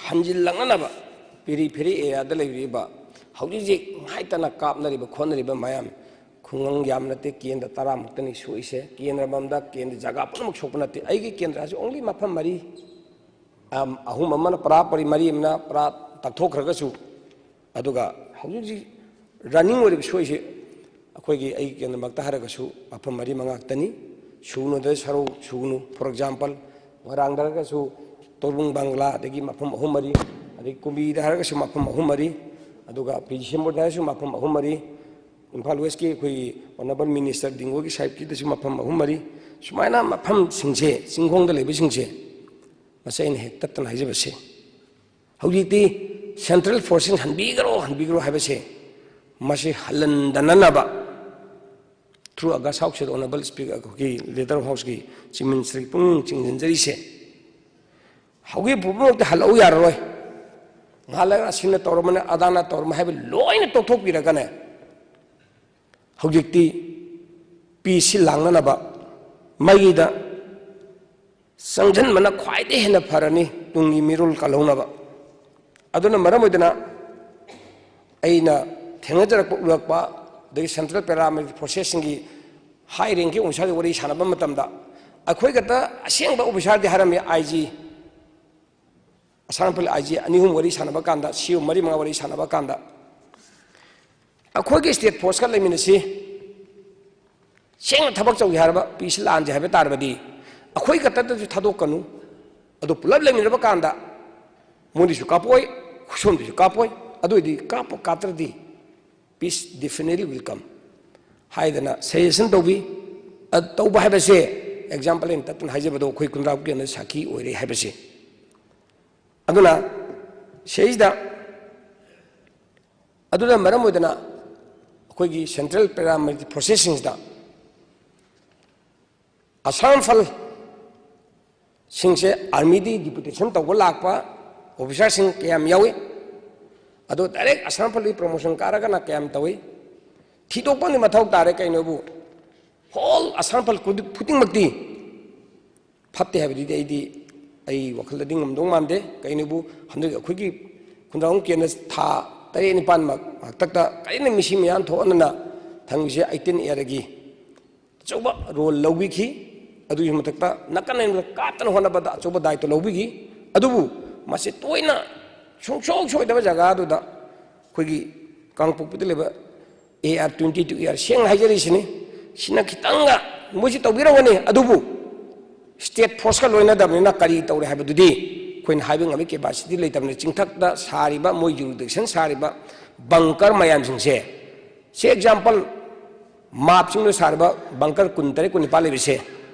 ꯍꯟꯖꯤꯜꯂꯛꯅꯅꯕ ꯄꯦꯔꯤꯐꯦꯔꯤ ꯑꯦꯔꯤꯌꯥꯗ ꯂꯩꯕꯤꯔꯤꯕ ꯍꯧꯖꯤꯛ ꯍꯧꯖꯤꯛ ꯉꯥꯏꯇꯅ ꯀꯥꯞꯅꯔꯤꯕ ꯈꯣꯠꯅꯔꯤꯕ ꯃꯌꯥꯝ, ꯈꯨꯡꯒꯪ ꯌꯥꯝ ꯅꯠꯇꯦ, ꯀꯦꯟꯗ꯭ꯔ ꯇꯔꯥꯃꯨꯛꯇꯅꯤ ꯁꯣꯛꯏꯁꯦ꯫ ꯀꯦꯟꯗ꯭ꯔ ꯑꯃꯃꯝꯗ ꯀꯦꯟꯗ꯭ꯔ ꯖꯒꯥ ꯄꯨꯝꯅꯃꯛ ꯁꯣꯛꯄ ꯅꯠꯇꯦ꯫ ꯑꯩꯒꯤ ꯀꯦꯟꯗ꯭ꯔꯁꯤ only ꯃꯐꯝ ꯃꯔꯤ, ꯑꯝ, ꯑꯍꯨꯝ ꯑꯃꯅ ꯄꯨꯔꯥ ꯄꯔꯤ, ꯃꯔꯤ ꯑꯃꯅ ꯄꯨꯔꯥ ꯇꯛꯊꯣꯛꯈ꯭ꯔꯒꯁꯨ, ꯑꯗꯨꯒ ꯍꯧꯖꯤꯛ ꯍꯧꯖꯤꯛ ꯔꯟꯅꯤꯡ ꯑꯣꯏꯔꯤꯕ ꯁꯣꯏꯁꯦ ꯑꯩꯈꯣꯏꯒꯤ, ꯑꯩꯒꯤ ꯀꯦꯟꯗ꯭ꯔꯃꯛꯇ ꯍꯥꯏꯔꯒꯁꯨ ꯃꯐꯝ ꯃꯔꯤ ꯃꯉꯥ ꯈꯛꯇꯅꯤ꯫ ꯁꯨꯒꯅꯨꯗ ꯁꯔꯧ ꯁꯨꯒꯅꯨ, for example, ꯃꯣꯏꯔꯥꯡꯗ ꯍꯥꯏꯔꯒꯁꯨ ꯇꯣꯔꯕꯨꯡ ꯕꯪꯒ꯭ꯂꯥ, ꯑꯗꯒꯤ ꯃꯐꯝ ꯑꯍꯨꯝ ꯃꯔꯤ, ꯑꯗꯒꯤ ꯀꯨꯝꯕꯤꯗ ꯍꯥꯏꯔꯒꯁꯨ ꯃꯐꯝ ꯑꯍꯨꯝ ꯃꯔꯤ, ꯑꯗꯨꯒ ꯄꯤ ꯖꯤ ꯁꯦꯝꯕꯣꯔꯗ ꯍꯥꯏꯔꯒꯁꯨ ꯃꯐꯝ ꯑꯍꯨꯝ ꯃꯔꯤ, ꯏꯝꯐꯥꯜ ꯋꯦꯁꯀꯤ ꯑꯩꯈꯣꯏꯒꯤ ꯑꯣꯅꯔꯦꯕꯜ ꯃꯤꯅꯤꯁꯇꯔ ꯗꯤꯡꯒꯣꯒꯤ ꯁꯥꯏꯠꯀꯤꯗꯁꯨ ꯃꯐꯝ ꯑꯍꯨꯝ ꯃꯔꯤ, ꯁꯨꯃꯥꯏꯅ ꯃꯐꯝꯁꯤꯡꯁꯦ, ꯆꯤꯡꯈꯣꯡꯗ ꯂꯩꯕꯁꯤꯡꯁꯦ, ꯃꯁꯤ ꯑꯩꯅ ꯍꯦꯛ ꯇꯠꯇꯅ ꯍꯥꯏꯖꯕꯁꯦ꯫ ꯍꯧꯖꯤꯛꯇꯤ ꯁꯦꯟꯇ꯭ꯔꯦꯜ ꯐꯣꯔꯁꯁꯤꯡ ꯍꯟꯕꯤꯈ꯭ꯔꯣ, ꯍꯟꯕꯤꯈ꯭ꯔꯣ ꯍꯥꯏꯕꯁꯦ, ꯃꯁꯤ ꯍꯜꯍꯟꯗꯅꯅꯕ through August House honourable speaker, ꯑꯩꯈꯣꯏꯒꯤ ꯂꯤꯗꯔ ꯑꯣꯐ ꯍꯥꯎꯁꯀꯤ ꯆꯤꯐ ꯃꯤꯅꯤꯁꯇꯔꯒꯤ ꯄꯨꯛꯅꯤꯡ ꯆꯤꯡꯁꯤꯟꯖꯔꯤꯁꯦ꯫ ꯍꯧꯖꯤꯛ ꯄꯨꯝꯅꯃꯛꯇꯤ ꯍꯜꯂꯛꯎ ꯌꯥꯔꯔꯣꯏ꯫ ꯉꯥꯏꯍꯥꯛ ꯂꯩꯔꯒ ꯑꯁꯤꯅ ꯇꯧꯔꯝꯕꯅꯤ, ꯑꯗꯥꯅ ꯇꯧꯔꯝꯕ ꯍꯥꯏꯕ ꯂꯣꯏꯅ ꯇꯣꯛꯊꯣꯛꯄꯤꯔꯒꯅꯦ, ꯍꯧꯖꯤꯛꯇꯤ ꯄꯤꯁꯁꯤ ꯂꯥꯡꯅꯅꯕ ꯃꯥꯏꯀꯩꯗ ꯆꯪꯁꯤꯟꯕꯅ ꯈ꯭ꯋꯥꯏꯗꯒꯤ ꯍꯦꯟꯅ ꯐꯔꯅꯤ, ꯇꯨꯡꯒꯤ ꯃꯤꯔꯣꯜ ꯀꯜꯍꯧꯅꯕ꯫ ꯑꯗꯨꯅ ꯃꯔꯝ ꯑꯣꯏꯗꯅ ꯑꯩꯅ ꯊꯦꯡꯅꯖꯔꯛꯄ, ꯎꯔꯛꯄ, ꯑꯗꯒꯤ ꯁꯦꯟꯇ꯭ꯔꯦꯜ ꯄꯦꯔꯥꯃꯤꯂꯤꯇꯔꯤ ꯐꯣꯔꯁꯦꯁꯁꯤꯡꯒꯤ ꯍꯥꯏ ꯔꯦꯡꯀꯤꯡ ꯑꯣꯐꯤꯁꯥꯔꯒ ꯋꯥꯔꯤ ꯁꯥꯟꯅꯕ ꯃꯇꯝꯗ, ꯑꯩꯈꯣꯏ ꯈꯛꯇ ꯑꯁꯦꯡꯕ ꯑꯣꯐꯤꯁꯥꯔꯗꯤ ꯍꯥꯏꯔꯝꯃꯤ, ꯑꯥꯏ ꯖꯤ, ꯑꯁꯥꯝ ꯔꯥꯏꯐꯜ ꯑꯥꯏ ꯖꯤ ꯑꯅꯤ ꯑꯍꯨꯝ ꯋꯥꯔꯤ ꯁꯥꯟꯅꯕ ꯀꯥꯟꯗ, ꯁꯤ ꯏ ꯑꯣ ꯃꯔꯤ ꯃꯉꯥ ꯋꯥꯔꯤ ꯁꯥꯟꯅꯕ ꯀꯥꯟꯗ, ꯑꯩꯈꯣꯏꯒꯤ ꯁ꯭ꯇꯦꯠ ꯐꯣꯔꯁꯀ ꯂꯩꯃꯤꯟꯅꯁꯤ, ꯁꯦꯡꯅ ꯊꯕꯛ ꯇꯧꯒꯦ ꯍꯥꯏꯔꯕ, ꯄꯤꯁ ꯂꯥꯟꯁꯦ ꯍꯥꯏꯕ ꯇꯥꯔꯕꯗꯤ, ꯑꯩꯈꯣꯏ ꯈꯛꯇꯗꯁꯨ ꯊꯥꯗꯣꯛꯀꯅꯨ, ꯑꯗꯨ ꯄꯨꯂꯞ ꯂꯩꯃꯤꯟꯅꯕ ꯀꯥꯟꯗ ꯃꯣꯏꯗꯁꯨ ꯀꯥꯞꯄꯣꯏ, ꯁꯣꯝꯗꯁꯨ ꯀꯥꯞꯄꯣꯏ, ꯑꯗꯨ ꯑꯣꯏꯗꯤ ꯀꯥꯞꯄ ꯀꯥꯞꯇ꯭ꯔꯗꯤ peace definitely will come ꯍꯥꯏꯗꯅ ꯁꯖꯦꯁꯟ ꯇꯧꯕꯤ꯫ ꯑ, ꯇꯧꯕ ꯍꯥꯏꯕꯁꯦ, ꯑꯦꯛꯖꯥꯝꯄꯜ ꯑꯩꯅ ꯇꯠꯇꯅ ꯍꯥꯏꯖꯕꯗꯣ ꯑꯩꯈꯣꯏ ꯀꯨꯟꯗ꯭ꯔꯥ ꯀꯦꯟꯗ꯭ꯔ ꯁꯥꯈꯤ ꯑꯣꯏꯔꯦ ꯍꯥꯏꯕꯁꯦ꯫ ꯑꯗꯨꯅ ꯁꯤꯗꯩꯁꯤꯗ ꯑꯗꯨꯅ ꯃꯔꯝ ꯑꯣꯏꯗꯅ ꯑꯩꯈꯣꯏꯒꯤ central paramilitary forcesꯁꯤꯡꯁꯤꯗ ꯑꯁꯥꯝ ꯐꯜꯁꯤꯡꯁꯦ armyꯗꯒꯤ deputation ꯇꯧꯕ ꯂꯥꯛꯄ officerꯁꯤꯡ ꯀꯌꯥꯝ ꯌꯥꯎꯏ꯫ ꯑꯗꯣ direct ꯑꯁꯥꯝ ꯐꯜꯒꯤ promotion ꯀꯥꯔꯒꯅ ꯀꯌꯥꯝ ꯇꯧꯏ? ꯊꯤꯗꯣꯛꯄ ꯑꯃꯗꯤ ꯃꯊꯧ ꯇꯥꯔꯦ꯫ ꯀꯩꯅꯣꯕꯨ whole ꯑꯁꯥꯝ ꯐꯜ ꯈꯨꯗꯤꯡ-, ꯈꯨꯗꯤꯡꯃꯛꯇꯤ ꯐꯠꯇꯦ ꯍꯥꯏꯕꯗꯨꯗꯤ ꯑꯩꯗꯤ, ꯑꯩ ꯋꯥꯈꯜꯗꯗꯤ ꯉꯝꯗꯧ ꯃꯥꯟꯗꯦ꯫ ꯀꯩꯅꯣꯕꯨ ꯍꯟꯗꯛ ꯑꯩꯈꯣꯏꯒꯤ ꯈꯨꯟꯗ꯭ꯔꯥꯛꯄꯝ ꯀꯦꯟꯗ꯭ꯔ ꯊꯥ ꯇꯔꯦꯠ ꯅꯤꯄꯥꯜꯃꯛ ꯍꯥꯛꯇꯛꯇ ꯀꯔꯤꯅ ꯃꯤꯁꯤ ꯃꯤꯌꯥꯝ ꯊꯣꯛꯍꯟꯗꯅ ꯊꯝꯃꯤꯁꯦ eighteen Airꯒꯤ ꯑꯆꯧꯕ role ꯂꯧꯕꯤꯈꯤ꯫ ꯑꯗꯨꯒꯤ ꯃꯊꯛꯇ ꯅꯥꯀꯟ ꯑꯅꯤꯃꯛꯇ ꯀꯥꯞꯇꯅ ꯍꯣꯠꯅꯕꯗ ꯑꯆꯧꯕ ꯗꯥꯏꯇ꯭ꯋ ꯂꯧꯕꯤꯈꯤ꯫ ꯑꯗꯨꯕꯨ ꯃꯁꯤ ꯇꯣꯏꯅ ꯁꯨꯡꯁꯣꯏ ꯁꯣꯏꯗꯕ ꯖꯒꯥꯗꯨꯗ ꯑꯩꯈꯣꯏꯒꯤ ꯀꯥꯡꯄꯣꯛꯄꯤꯗ ꯂꯩꯕ AR twenty two AR, ꯁꯦꯡꯅ ꯍꯥꯏꯖꯔꯤꯁꯤꯅꯤ, ꯁꯤꯅ ꯈꯤꯇꯪꯒ ꯃꯣꯏꯁꯤ ꯇꯧꯕꯤꯔꯝꯒꯅꯤ, ꯑꯗꯨꯕꯨ state forceꯀ ꯂꯣꯏꯅꯗꯕꯅꯤꯅ ꯀꯔꯤ ꯇꯧꯔꯦ ꯍꯥꯏꯕꯗꯨꯗꯤ ꯑꯩꯈꯣꯏꯅ ꯍꯥꯏꯕ ꯉꯝꯕꯒꯤ capacity ꯂꯩꯇꯕꯅꯤꯅ, ꯆꯤꯡꯊꯛꯇ ꯁꯥꯔꯤꯕ, ꯃꯣꯏ jurisdiction ꯁꯥꯔꯤꯕ bunker ꯃꯌꯥꯝꯁꯤꯡꯁꯦ, say example, ꯃꯥꯞ ꯆꯤꯡꯗ ꯁꯥꯔꯤꯕ bunker ꯀꯨꯟꯇꯔꯦꯠ, ꯀꯨꯟꯅꯤꯄꯥꯜ ꯂꯩꯕꯁꯦ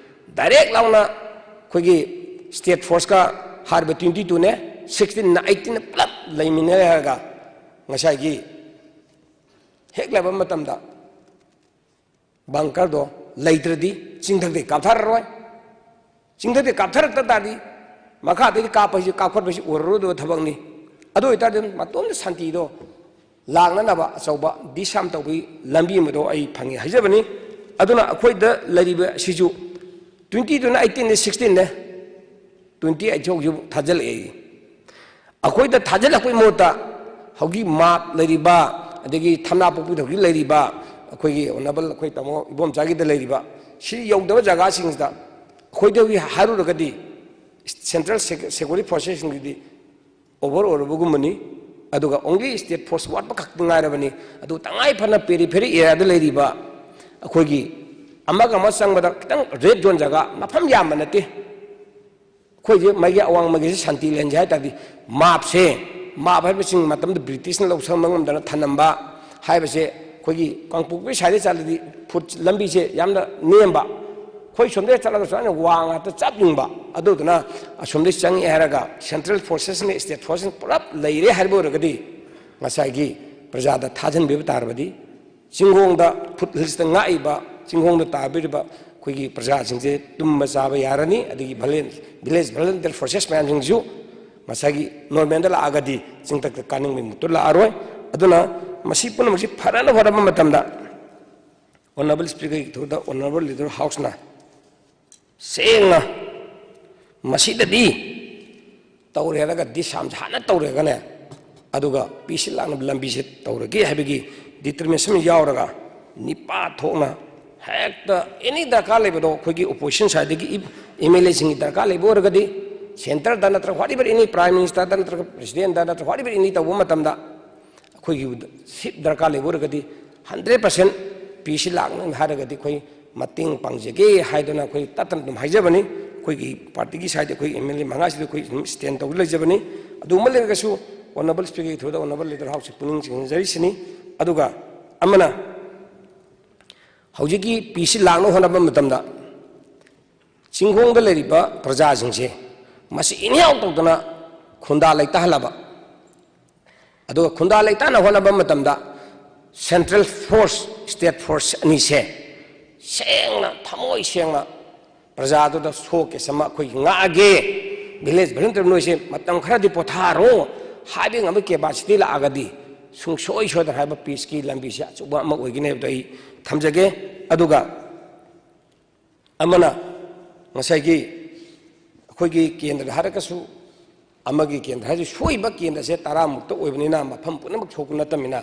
direct ꯂꯥꯎꯅ ꯑꯩꯈꯣꯏꯒꯤ state forceꯀ ꯍꯥꯏꯔꯤꯕ twenty twoꯅꯦ, sixteenꯅ eighteenꯅ ꯄꯨꯂꯞ ꯂꯩꯃꯤꯟꯅꯔꯦ ꯍꯥꯏꯔꯒ ꯉꯁꯥꯏꯒꯤ ꯍꯦꯛ ꯂꯩꯕ ꯃꯇꯝꯗ bunkerꯗꯣ ꯂꯩꯇ꯭ꯔꯗꯤ ꯆꯤꯡꯊꯛꯇꯒꯤ ꯀꯥꯞꯊꯔꯔꯣꯏ꯫ ꯆꯤꯡꯊꯛꯇꯒꯤ ꯀꯥꯞꯊꯔꯛꯇ ꯇꯥꯔꯗꯤ ꯃꯈꯥꯗꯒꯤ ꯀꯥꯞꯄ ꯍꯥꯏꯁꯤ, ꯀꯥꯞꯈꯠꯄ ꯍꯥꯏꯁꯤ ꯑꯣꯏꯔꯔꯣꯏꯗꯕ ꯊꯕꯛꯅꯤ꯫ ꯑꯗꯨ ꯑꯣꯏꯇꯥꯔꯗꯤ ꯃꯇꯣꯝꯇ ꯁꯥꯟꯇꯤꯗꯣ ꯂꯥꯛꯅꯅꯕ ꯑꯆꯧꯕ disarm ꯇꯧꯕꯒꯤ ꯂꯝꯕꯤ ꯑꯃꯗꯣ ꯑꯩ ꯐꯪꯉꯤ ꯍꯥꯏꯖꯕꯅꯤ꯫ ꯑꯗꯨꯅ ꯑꯩꯈꯣꯏꯗ ꯂꯩꯔꯤꯕ ꯑꯁꯤꯁꯨ twenty two ꯅ eighteen ꯅꯦ, sixteen ꯅꯦ, twenty eight ꯁꯦ ꯍꯧꯖꯤꯛ ꯊꯥꯖꯤꯜꯂꯛꯑꯦ꯫ ꯑꯩꯈꯣꯏꯗ ꯊꯥꯖꯤꯜꯂꯛꯄꯒꯤ ꯃꯍꯨꯠꯇ ꯍꯧꯖꯤꯛ ꯃꯥꯞ ꯂꯩꯔꯤꯕ, ꯑꯗꯒꯤ ꯊꯝꯅꯥꯄꯣꯛꯄꯤꯗ ꯍꯧꯖꯤꯛ ꯂꯩꯔꯤꯕ ꯑꯩꯈꯣꯏꯒꯤ honourable ꯑꯩꯈꯣꯏ ꯇꯥꯃꯣ ꯏꯕꯣꯝꯆꯥꯒꯤꯗ ꯂꯩꯔꯤꯕ, ꯁꯤ ꯌꯧꯗꯕ ꯖꯒꯥꯁꯤꯡꯁꯤꯗ ꯑꯩꯈꯣꯏꯗ ꯍꯧꯖꯤꯛ ꯍꯥꯏꯔꯨꯔꯒꯗꯤ central sec-, security forcesꯁꯤꯡꯒꯤꯗꯤ over ꯑꯣꯏꯔꯕꯒꯨꯝꯕꯅꯤ꯫ ꯑꯗꯨꯒ only state force ꯋꯥꯠꯄ ꯈꯛꯇ ꯉꯥꯏꯔꯕꯅꯤ꯫ ꯑꯗꯨ ꯇꯉꯥꯏ ꯐꯗꯅ periphery areaꯗ ꯂꯩꯔꯤꯕ ꯑꯩꯈꯣꯏꯒꯤ ꯑꯃꯒ ꯑꯃ ꯆꯪꯕꯗ ꯈꯤꯇꯪ red zone ꯖꯒꯥ, ꯃꯐꯝ ꯌꯥꯝꯕ ꯅꯠꯇꯦ꯫ ꯑꯩꯈꯣꯏꯁꯦ ꯃꯥꯏꯀꯩ ꯑꯋꯥꯡ ꯃꯥꯏꯀꯩꯁꯦ ꯁꯥꯟꯇꯤ ꯂꯩꯍꯟꯁꯦ ꯍꯥꯏ ꯇꯥꯔꯗꯤ, ꯃꯥꯞꯁꯦ, ꯃꯥꯞ ꯍꯥꯏꯕꯁꯤꯡ ꯃꯇꯝꯗ Britishꯅ ꯂꯧꯁꯟꯕ ꯉꯝꯗꯅ ꯊꯅꯝꯕ ꯍꯥꯏꯕꯁꯦ, ꯑꯩꯈꯣꯏꯒꯤ ꯀꯥꯡꯄꯣꯛꯄꯤ ꯁꯥꯏꯗ ꯆꯠꯂꯗꯤ ꯐꯨꯠ ꯂꯝꯕꯤꯁꯦ ꯌꯥꯝꯅ ꯅꯦꯝꯕ, ꯑꯩꯈꯣꯏ ꯁꯣꯝꯗ ꯆꯠꯂꯒꯁꯨ ꯑꯩꯅ ꯋꯥꯡ ꯉꯥꯛꯇ ꯆꯞ ꯌꯨꯡꯕ꯫ ꯑꯗꯨꯗꯨꯅ ꯑꯁꯣꯝꯗ ꯆꯪꯉꯛꯑꯦ ꯍꯥꯏꯔꯒ central forcesꯅ state forcesꯅ ꯄꯨꯂꯞ ꯂꯩꯔꯦ ꯍꯥꯏꯕ ꯑꯣꯏꯔꯒꯗꯤ ꯉꯁꯥꯏꯒꯤ ꯄ꯭ꯔꯖꯥꯗ ꯊꯥꯖꯤꯟꯕꯤꯕ ꯇꯥꯔꯕꯗꯤ, ꯆꯤꯡꯈꯣꯡꯗ, ꯐꯨꯠ ꯍꯤꯜꯁꯇ ꯉꯥꯛꯏꯕ, ꯆꯤꯡꯈꯣꯡꯗ ꯇꯥꯕꯤꯔꯤꯕ ꯑꯩꯈꯣꯏꯒꯤ ꯄ꯭ꯔꯖꯥꯁꯤꯡꯁꯦ ꯇꯨꯝꯕ ꯆꯥꯕ ꯌꯥꯔꯅꯤ꯫ ꯑꯗꯒꯤ ꯚꯤꯂꯦꯖ ꯚꯣꯂꯟꯇꯤꯌꯔ ꯐꯣꯔꯁꯦꯁ ꯃꯌꯥꯝꯁꯤꯡꯁꯨ ꯉꯁꯥꯏꯒꯤ ꯅꯣꯔꯃꯦꯜꯗ ꯂꯥꯛꯑꯒꯗꯤ ꯆꯤꯡꯊꯛꯇ ꯀꯥꯅꯤꯡꯕꯒꯤ ꯃꯨꯠꯇꯨ ꯂꯥꯛꯑꯔꯣꯏ꯫ ꯑꯗꯨꯅ ꯃꯁꯤ ꯄꯨꯝꯅꯃꯛꯁꯤ ꯐꯔꯅ ꯍꯣꯠꯅꯕ ꯃꯇꯝꯗ, ꯑꯣꯅꯔꯦꯕꯜ ꯁ꯭ꯄꯤꯀꯔꯒꯤ ꯊ꯭ꯔꯨꯗ ꯑꯣꯅꯔꯦꯕꯜ ꯂꯤꯗꯔ ꯍꯥꯎꯁꯅ ꯁꯦꯡꯅ ꯃꯁꯤꯗꯗꯤ ꯇꯧꯔꯦ ꯍꯥꯏꯔꯒ ꯗꯤꯁꯥꯝꯁꯦ ꯍꯥꯟꯅ ꯇꯧꯔꯦꯒꯅꯦ, ꯑꯗꯨꯒ ꯄꯤ ꯁꯤ ꯂꯥꯛꯅꯕ ꯂꯝꯕꯤꯁꯦ ꯇꯧꯔꯒꯦ ꯍꯥꯏꯕꯒꯤ ꯗꯤꯇꯔꯃꯤꯅꯦꯁꯟ ꯌꯥꯎꯔꯒ, ꯅꯤꯄꯥ ꯊꯣꯛꯅ ꯍꯦꯛꯇ ꯑꯦꯅꯤ ꯗꯔꯀꯥꯔ ꯂꯩꯕꯗꯣ, ꯑꯩꯈꯣꯏꯒꯤ ꯑꯣꯄꯣꯖꯤꯁꯟ ꯁꯥꯏꯗꯒꯤ ꯑꯦꯝ ꯑꯦꯜ ꯑꯦꯁꯤꯡꯒꯤ ꯗꯔꯀꯥꯔ ꯂꯩꯕ ꯑꯣꯏꯔꯒꯗꯤ, ꯁꯦꯟꯇꯔꯗ ꯅꯠꯇ꯭ꯔꯒ whatever any, ꯄ꯭ꯔꯥꯏꯝ ꯃꯤꯅꯤꯁꯇꯔꯗ ꯅꯠꯇ꯭ꯔꯒ ꯄ꯭ꯔꯦꯁꯤꯗꯦꯟꯗ ꯅꯠꯇ꯭ꯔꯒ whatever any ꯇꯧꯕ ꯃꯇꯝꯗ, ꯑꯩꯈꯣꯏꯒꯤ ꯁꯤꯞ ꯗꯔꯀꯥꯔ ꯂꯩꯕ ꯑꯣꯏꯔꯒꯗꯤ, ꯍꯟꯗ꯭ꯔꯦꯠ ꯄꯥꯔꯁꯦꯟ ꯄꯤ ꯁꯤ ꯂꯥꯛꯅꯕ ꯍꯥꯏꯔꯒꯗꯤ ꯑꯩꯈꯣꯏ ꯃꯇꯦꯡ ꯄꯥꯡꯖꯒꯦ ꯍꯥꯏꯗꯨꯅ ꯑꯩꯈꯣꯏ ꯇꯠꯇꯅ ꯑꯗꯨꯝ ꯍꯥꯏꯖꯕꯅꯤ꯫ ꯑꯩꯈꯣꯏꯒꯤ ꯄꯥꯔꯇꯤꯒꯤ ꯁꯥꯏꯠꯇ ꯑꯩꯈꯣꯏ ꯑꯦꯝ ꯑꯦꯜ ꯑꯦ ꯃꯉꯥꯁꯤꯗ ꯑꯩꯈꯣꯏ ꯑꯗꯨꯝ ꯁ꯭ꯇꯦꯟ ꯇꯧꯗꯨꯅ ꯂꯩꯖꯕꯅꯤ꯫ ꯑꯗꯨꯒꯨꯝꯕ ꯂꯩꯔꯒꯁꯨ ꯑꯣꯅꯔꯦꯕꯜ ꯁ꯭ꯄꯤꯀꯔꯒꯤ ꯊ꯭ꯔꯨꯗ ꯑꯣꯅꯔꯦꯕꯜ ꯂꯤꯗꯔ ꯍꯥꯎꯁꯁꯦ ꯄꯨꯛꯅꯤꯡ ꯆꯤꯡꯁꯤꯟꯖꯔꯤꯁꯤꯅꯤ꯫ ꯑꯗꯨꯒ ꯑꯃꯅ, ꯍꯧꯖꯤꯛꯀꯤ ꯄꯤ ꯁꯤ ꯂꯥꯛꯅꯕ ꯍꯣꯠꯅꯕ ꯃꯇꯝꯗ ꯆꯤꯡꯈꯣꯡꯗ ꯂꯩꯔꯤꯕ ꯄ꯭ꯔꯖꯥꯁꯤꯡꯁꯦ ꯃꯁꯤ ꯏꯟꯍꯦꯜ ꯇꯧꯗꯅ ꯈꯨꯟꯗꯥ ꯂꯩꯇꯥꯍꯜꯂꯕ, ꯑꯗꯨꯒ ꯈꯨꯟꯗꯥ ꯂꯩꯇꯥꯅ ꯍꯣꯠꯅꯕ ꯃꯇꯝꯗ ꯁꯦꯟꯇ꯭ꯔꯦꯜ ꯐꯣꯔꯁ, ꯁ꯭ꯇꯦꯠ ꯐꯣꯔꯁ ꯑꯅꯤꯁꯦ ꯁꯦꯡꯅ, ꯊꯃꯣꯏ ꯁꯦꯡꯅ ꯄ꯭ꯔꯖꯥꯗꯨꯗ ꯁꯣ ꯀꯦꯁ ꯑꯃ ꯑꯩꯈꯣꯏꯒꯤ ꯉꯥꯛꯑꯒꯦ, ꯚꯤꯂꯦꯖ ꯚꯣꯂꯨꯟꯇꯤꯌꯔ ꯅꯣꯏꯁꯦ ꯃꯇꯝ ꯈꯔꯗꯤ ꯄꯣꯊꯥꯔꯣ ꯍꯥꯏꯕ ꯉꯝꯕ ꯀꯦꯄꯥꯁꯤꯇꯤ ꯂꯥꯛꯑꯒꯗꯤ ꯁꯨꯡꯁꯣꯏ ꯁꯣꯏꯗꯅ ꯍꯥꯏꯕ ꯄꯤꯁꯀꯤ ꯂꯝꯕꯤꯁꯦ ꯑꯆꯧꯕ ꯑꯃ ꯑꯣꯏꯒꯅꯤ ꯍꯥꯏꯕꯗꯣ ꯑꯩ ꯊꯝꯖꯒꯦ꯫ ꯑꯗꯨꯒ ꯑꯃꯅ ꯉꯁꯥꯏꯒꯤ ꯑꯩꯈꯣꯏꯒꯤ ꯀꯦꯟꯗ꯭ꯔꯗ ꯍꯥꯏꯔꯒꯁꯨ, ꯑꯃꯒꯤ ꯀꯦꯟꯗ꯭ꯔ ꯍꯥꯏꯁꯦ ꯁꯣꯏꯕ ꯀꯦꯟꯗ꯭ꯔꯁꯦ ꯇꯔꯥꯃꯨꯛꯇ ꯑꯣꯏꯕꯅꯤꯅ, ꯃꯐꯝ ꯄꯨꯝꯅꯃꯛ ꯊꯣꯛꯄ ꯅꯠꯇꯕꯅꯤꯅ,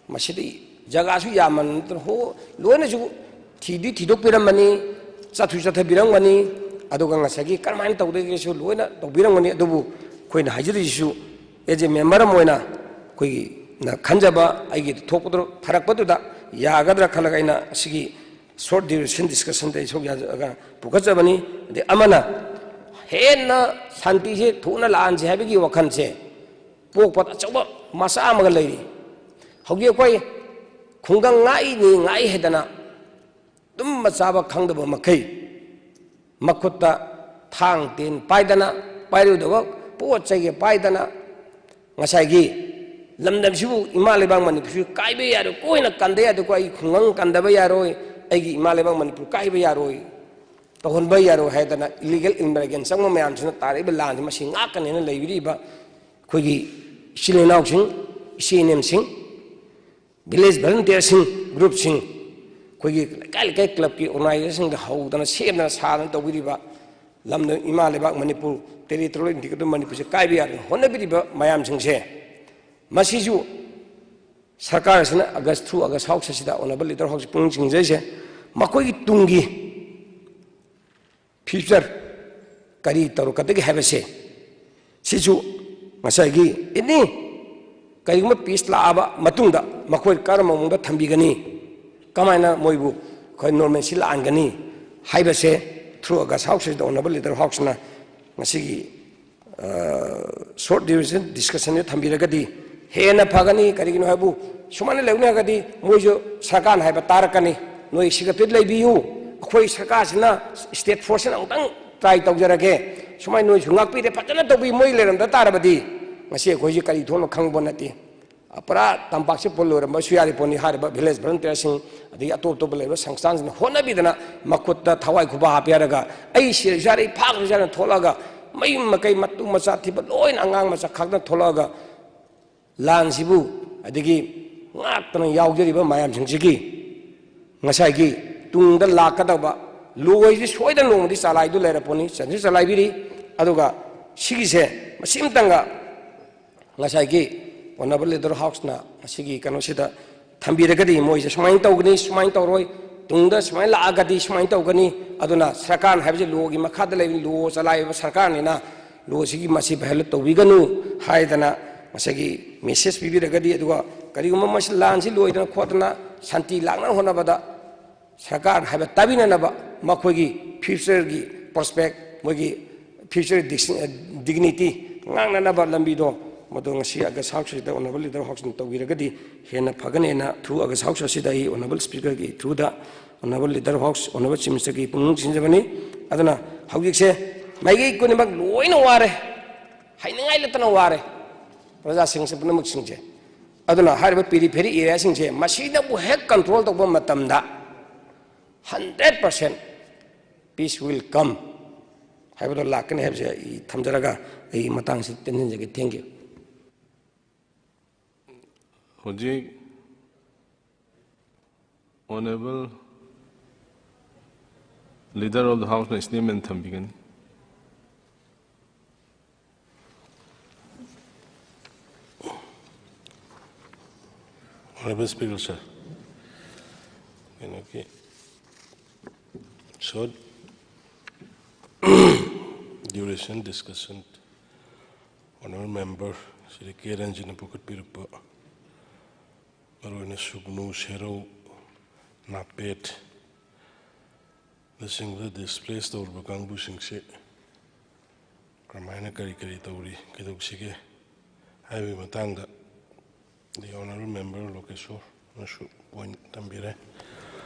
ꯃꯁꯤꯗꯤ ꯖꯒꯥꯁꯨ ꯌꯥꯝꯃꯟꯗꯅ ꯍꯣ-, ꯂꯣꯏꯅꯁꯨ ꯊꯤꯗꯤ ꯊꯤꯗꯣꯛꯄꯤꯔꯝꯃꯅꯤ, ꯆꯠꯁꯨ ꯆꯠꯊꯕꯤꯔꯝꯒꯅꯤ, ꯑꯗꯨꯒ ꯉꯁꯥꯏꯒꯤ ꯀꯔꯝꯍꯥꯏꯅ ꯇꯧꯗꯒꯦꯁꯨ ꯂꯣꯏꯅ ꯇꯧꯕꯤꯔꯝꯒꯅꯤ꯫ ꯑꯗꯨꯕꯨ ꯑꯩꯈꯣꯏꯅ ꯍꯥꯏꯖꯔꯤꯁꯤꯁꯨ, ꯑꯦꯖ ꯑꯦ ꯃꯦꯝꯕꯔ ꯑꯃ ꯑꯣꯏꯅ ꯑꯩꯈꯣꯏꯒꯤꯅ ꯈꯟꯖꯕ ꯑꯩꯒꯤ ꯊꯣꯛꯄꯗꯨ ꯐꯔꯛꯄꯗꯨꯗ ꯌꯥꯒꯗ꯭ꯔꯥ ꯈꯜꯂꯒ ꯑꯩꯅ ꯑꯁꯤꯒꯤ ꯁꯣꯔꯠ ꯗ꯭ꯌꯨꯔꯦꯁꯟ ꯗꯤꯁꯀꯁꯟꯗ ꯑꯩ ꯁꯔꯨꯛ ꯌꯥꯖꯔꯒ ꯄꯨꯈꯠꯆꯕꯅꯤ꯫ ꯑꯗꯩ ꯑꯃꯅ ꯍꯦꯟꯅ ꯁꯥꯟꯇꯤꯁꯦ ꯊꯨꯅ ꯂꯥꯛꯍꯟꯁꯦ ꯍꯥꯏꯕꯒꯤ ꯋꯥꯈꯜꯁꯦ ꯄꯣꯛꯄ ꯑꯆꯧꯕ ꯃꯆꯥ ꯑꯃꯒ ꯂꯩꯔꯤ꯫ ꯍꯧꯖꯤꯛ ꯑꯩꯈꯣꯏ ꯈꯨꯡꯒꯪ ꯉꯥꯛꯏꯅꯤ ꯉꯥꯛꯏ ꯍꯥꯏꯗꯅ ꯇꯨꯝꯕ ꯆꯥꯕ ꯈꯪꯗꯕ ꯃꯈꯩ ꯃꯈꯨꯠꯇ ꯊꯥꯡ ꯇꯦꯟ ꯄꯥꯏꯗꯅ, ꯄꯥꯏꯔꯨꯗꯕ ꯄꯣꯠ ꯆꯩꯒ ꯄꯥꯏꯗꯅ, ꯉꯁꯥꯏꯒꯤ ꯂꯝꯗꯝꯁꯤꯕꯨ, ꯏꯃꯥ ꯂꯩꯕꯥꯛ ꯃꯅꯤꯄꯨꯔꯁꯤꯕꯨ ꯀꯥꯏꯕ ꯌꯥꯔꯣꯏ, ꯀꯣꯏꯅ ꯀꯟꯗ ꯌꯥꯗꯦꯀꯣ, ꯑꯩꯒꯤ ꯈꯨꯡꯒꯪ ꯀꯟꯗꯕ ꯌꯥꯔꯣꯏ, ꯑꯩꯒꯤ ꯏꯃꯥ ꯂꯩꯕꯥꯛ ꯃꯅꯤꯄꯨꯔ ꯀꯥꯏꯕ ꯌꯥꯔꯣꯏ, ꯇꯧꯍꯟꯕ ꯌꯥꯔꯣꯏ ꯍꯥꯏꯗꯅ illegal immigration ꯆꯪꯕ ꯃꯌꯥꯝꯁꯤꯅ ꯇꯥꯔꯛꯏꯕ ꯂꯥꯟꯁꯤ, ꯃꯁꯤ ꯉꯥꯛꯀꯅꯦꯅ ꯂꯩꯕꯤꯔꯤꯕ ꯑꯩꯈꯣꯏꯒꯤ ꯏꯆꯤꯜ ꯏꯅꯥꯎꯁꯤꯡ, ꯏꯆꯦ ꯏꯅꯦꯝꯁꯤꯡ, village volunteerꯁꯤꯡ, groupꯁꯤꯡ, ꯑꯩꯈꯣꯏꯒꯤ ꯂꯩꯀꯥꯏ ꯂꯩꯀꯥꯏ clubꯀꯤ organizationꯁꯤꯡꯗ ꯍꯧꯗꯅ ꯁꯦꯝꯗꯅ ꯁꯥꯗꯅ ꯇꯧꯕꯤꯔꯤꯕ, ꯂꯝꯗꯝ ꯏꯃꯥ ꯂꯩꯕꯥꯛ ꯃꯅꯤꯄꯨꯔ, territorial integrity ꯃꯅꯤꯄꯨꯔꯁꯦ ꯀꯥꯏꯕ ꯌꯥꯗꯅ ꯍꯣꯠꯅꯕꯤꯔꯤꯕ ꯃꯌꯥꯝꯁꯤꯡꯁꯦ, ꯃꯁꯤꯁꯨ ꯁꯔꯀꯥꯔꯁꯤꯅ August, through August House ꯑꯁꯤꯗ, Honourable Leader House ꯄꯨꯛꯅꯤꯡ ꯆꯤꯡꯖꯔꯤꯁꯦ, ꯃꯈꯣꯏꯒꯤ ꯇꯨꯡꯒꯤ future ꯀꯔꯤ ꯇꯧꯔꯛꯀꯗꯒꯦ ꯍꯥꯏꯕꯁꯦ, ꯁꯤꯁꯨ ꯉꯁꯥꯏꯒꯤ any ꯀꯔꯤꯒꯨꯝꯕ peace ꯂꯥꯛꯑꯕ ꯃꯇꯨꯡꯗ ꯃꯈꯣꯏ ꯀꯔꯝꯕ ꯃꯑꯣꯡꯗ ꯊꯝꯕꯤꯒꯅꯤ, ꯀꯃꯥꯏꯅ ꯃꯣꯏꯕꯨ ꯑꯩꯈꯣꯏ normalcy ꯂꯥꯛꯍꯟꯒꯅꯤ ꯍꯥꯏꯕꯁꯦ, through August House ꯑꯁꯤꯗ Honourable Leader Houseꯅ ꯉꯁꯤꯒꯤ short duration discussionꯁꯦ ꯊꯝꯕꯤꯔꯒꯗꯤ ꯍꯦꯟꯅ ꯐꯒꯅꯤ꯫ ꯀꯔꯤꯒꯤꯅꯣ ꯍꯥꯏꯕꯨ, ꯁꯨꯃꯥꯏꯅ ꯂꯩꯍꯧꯅꯔꯒꯗꯤ ꯃꯣꯏꯁꯨ ꯁꯔꯀꯥꯔꯅ ꯍꯥꯏꯕ ꯇꯥꯔꯛꯀꯅꯤ, "ꯅꯣꯏ ꯁꯤꯒ ꯐꯤꯠ ꯂꯩꯕꯤꯌꯨ, ꯑꯩꯈꯣꯏ ꯁꯔꯀꯥꯔꯁꯤꯅ, state forceꯁꯤꯅ ꯑꯃꯨꯛꯇꯪ try ꯇꯧꯖꯔꯒꯦ, ꯁꯨꯃꯥꯏꯅ ꯅꯣꯏꯁꯨ ꯉꯥꯛꯄꯤꯔꯦ, ꯐꯖꯅ ꯇꯧꯕꯤ", ꯃꯣꯏ ꯂꯩꯔꯝꯗ ꯇꯥꯔꯕꯗꯤ ꯉꯁꯤ ꯑꯩꯈꯣꯏꯁꯤ ꯀꯔꯤ ꯊꯣꯛꯅ ꯈꯪꯕ ꯅꯠꯇꯦ꯫ ꯄꯨꯔꯥ ꯇꯝꯄꯥꯛꯁꯦ ꯄꯨꯜ ꯂꯣꯏꯔꯝꯕꯁꯨ ꯌꯥꯔꯤ ꯄꯣꯠꯅꯤ꯫ ꯍꯥꯏꯔꯤꯕ village volunteerꯁꯤꯡ, ꯑꯗꯒꯤ ꯑꯇꯣꯞ ꯑꯇꯣꯞꯄ ꯂꯩꯔꯤꯕ ꯁꯪꯁꯊꯥꯟꯁꯤꯡꯅ ꯍꯣꯠꯅꯕꯤꯗꯅ ꯃꯈꯨꯠꯇ ꯊꯋꯥꯏ ꯈꯨꯕꯥꯛ ꯍꯥꯞꯄꯦ ꯍꯥꯏꯔꯒ, "ꯑꯩ ꯁꯤꯔꯁꯨ ꯌꯥꯔꯦ, ꯐꯥꯈ꯭ꯔꯁꯨ ꯌꯥꯔꯦ" ꯊꯣꯛꯂꯛꯑꯒ, ꯃꯌꯨꯝ ꯃꯀꯩ, ꯃꯇꯨ ꯃꯆꯥ ꯊꯤꯕ ꯂꯣꯏꯅ ꯑꯉꯥꯡ ꯃꯆꯥ ꯈꯥꯛꯇꯅ ꯊꯣꯛꯂꯛꯑꯒ, ꯂꯥꯟꯁꯤꯕꯨ ꯑꯗꯒꯤ ꯉꯥꯛꯇꯅ ꯌꯥꯎꯖꯔꯤꯕ ꯃꯌꯥꯝꯁꯤꯡꯁꯤꯒꯤ ꯉꯁꯥꯏꯒꯤ ꯇꯨꯡꯗ ꯂꯥꯛꯀꯗꯕ ꯂꯣꯏꯁꯤ ꯁꯣꯏꯗꯅ ꯅꯣꯡꯃꯗꯤ ꯆꯂꯥꯏꯗꯨ ꯂꯩꯔꯛꯄꯅꯤ, ꯆꯟꯁꯨ ꯆꯂꯥꯏꯕꯤꯔꯤ꯫ ꯑꯗꯨꯒ ꯁꯤꯒꯤꯁꯦ ꯃꯁꯤꯃꯇꯪꯒ ꯉꯁꯥꯏꯒꯤ Honourable Leader Houseꯅ ꯃꯁꯤꯒꯤ ꯀꯩꯅꯣꯁꯤꯗ ꯊꯝꯕꯤꯔꯒꯗꯤ, ꯃꯣꯏꯁꯦ ꯁꯨꯃꯥꯏꯅ ꯇꯧꯒꯅꯤ, ꯁꯨꯃꯥꯏꯅ ꯇꯧꯔꯣꯏ, ꯇꯨꯡꯗ ꯁꯨꯃꯥꯏꯅ ꯂꯥꯛꯑꯒꯗꯤ ꯁꯨꯃꯥꯏꯅ ꯇꯧꯒꯅꯤ꯫ ꯑꯗꯨꯅ ꯁꯔꯀꯥꯔ ꯍꯥꯏꯕꯁꯤ lawꯒꯤ ꯃꯈꯥꯗ ꯂꯩꯕ, law ꯆꯂꯥꯏꯕ ꯁꯔꯀꯥꯔꯅꯤꯅ lawꯁꯤꯒꯤ ꯃꯁꯤ violate ꯇꯧꯕꯤꯒꯅꯨ ꯍꯥꯏꯗꯅ ꯉꯁꯥꯏꯒꯤ message ꯄꯤꯕꯤꯔꯒꯗꯤ, ꯑꯗꯨꯒ ꯀꯔꯤꯒꯨꯝꯕ ꯃꯁꯤ ꯂꯥꯟꯁꯤ ꯂꯣꯏꯗꯅ ꯈꯣꯠꯇꯅ ꯁꯥꯟꯇꯤ ꯂꯥꯛꯅꯕ ꯍꯣꯠꯅꯕꯗ ꯁꯔꯀꯥꯔ ꯍꯥꯏꯕ ꯇꯥꯕꯤꯅꯅꯕ, ꯃꯈꯣꯏꯒꯤ futureꯒꯤ prospect, ꯃꯣꯏꯒꯤ future dignity ꯉꯥꯛꯅꯅꯕ ꯂꯝꯕꯤꯗꯣ, ꯃꯗꯨ ꯉꯁꯤ August House ꯑꯁꯤꯗ Honourable Leader Houseꯅ ꯇꯧꯕꯤꯔꯒꯗꯤ ꯍꯦꯟꯅ ꯐꯒꯅꯦꯅ, through August House ꯑꯁꯤꯗ ꯑꯩ Honourable Speakerꯒꯤ throughꯗ Honourable Leader House, Honourable Chief Ministerꯒꯤ ꯄꯨꯛꯅꯤꯡ ꯆꯤꯡꯖꯕꯅꯤ꯫ ꯑꯗꯨꯅ ꯍꯧꯖꯤꯛꯁꯦ ꯃꯥꯏꯀꯩ ꯈꯨꯗꯤꯡꯃꯛ ꯂꯣꯏꯅ ꯋꯥꯔꯦ, ꯍꯥꯏꯅꯤꯡꯉꯥꯏ ꯂꯩꯇꯅ ꯋꯥꯔꯦ꯫ ꯄ꯭ꯔꯖꯥꯁꯤꯡꯁꯦ ꯄꯨꯝꯅꯃꯛꯁꯤꯡꯁꯦ꯫ ꯑꯗꯨꯅ ꯍꯥꯏꯔꯤꯕ ꯄꯦꯔꯤꯐꯦꯔꯤ ꯑꯦꯔꯤꯌꯥꯁꯤꯡꯁꯦ ꯃꯁꯤꯗꯕꯨ ꯍꯦꯛ ꯀꯟꯇ꯭ꯔꯣꯜ ꯇꯧꯕ ꯃꯇꯝꯗ hundred percent peace will come ꯍꯥꯏꯕꯗꯣ ꯂꯥꯛꯀꯅꯤ ꯍꯥꯏꯕꯁꯦ ꯑꯩ ꯊꯝꯖꯔꯒ ꯑꯩ ꯃꯇꯥꯡꯁꯤꯗ ꯇꯦꯟꯁꯤꯟꯖꯒꯦ꯫ Thank you꯫ ꯍꯧꯖꯤꯛ Honorable Leader of the House ꯅ statement ꯊꯝꯕꯤꯒꯅꯤ꯫ Honorable Speaker, sir, ꯀꯩꯅꯣꯒꯤ short duration discussion, Honorable Member Shri ꯀꯦ ꯔꯟꯖꯤꯠꯅ ꯄꯨꯈꯠꯄꯤꯔꯛꯄ, ꯃꯔꯨꯑꯣꯏꯅ ꯁꯨꯒꯅꯨ, ꯁꯦꯔꯧ, ꯅꯥꯄꯦꯠ ꯅꯆꯤꯡꯕꯗ displace ꯇꯧꯔꯕ ꯀꯥꯡꯕꯨꯁꯤꯡꯁꯤ ꯀꯔꯝꯍꯥꯏꯅ ꯀꯔꯤ ꯀꯔꯤ ꯇꯧꯔꯤ, ꯀꯩꯗꯧꯁꯤꯒꯦ ꯍꯥꯏꯕꯒꯤ ꯃꯇꯥꯡꯗ the Honorable Member ꯂꯣꯀꯦꯁꯣꯔꯅꯁꯨ point ꯊꯝꯕꯤꯔꯦ꯫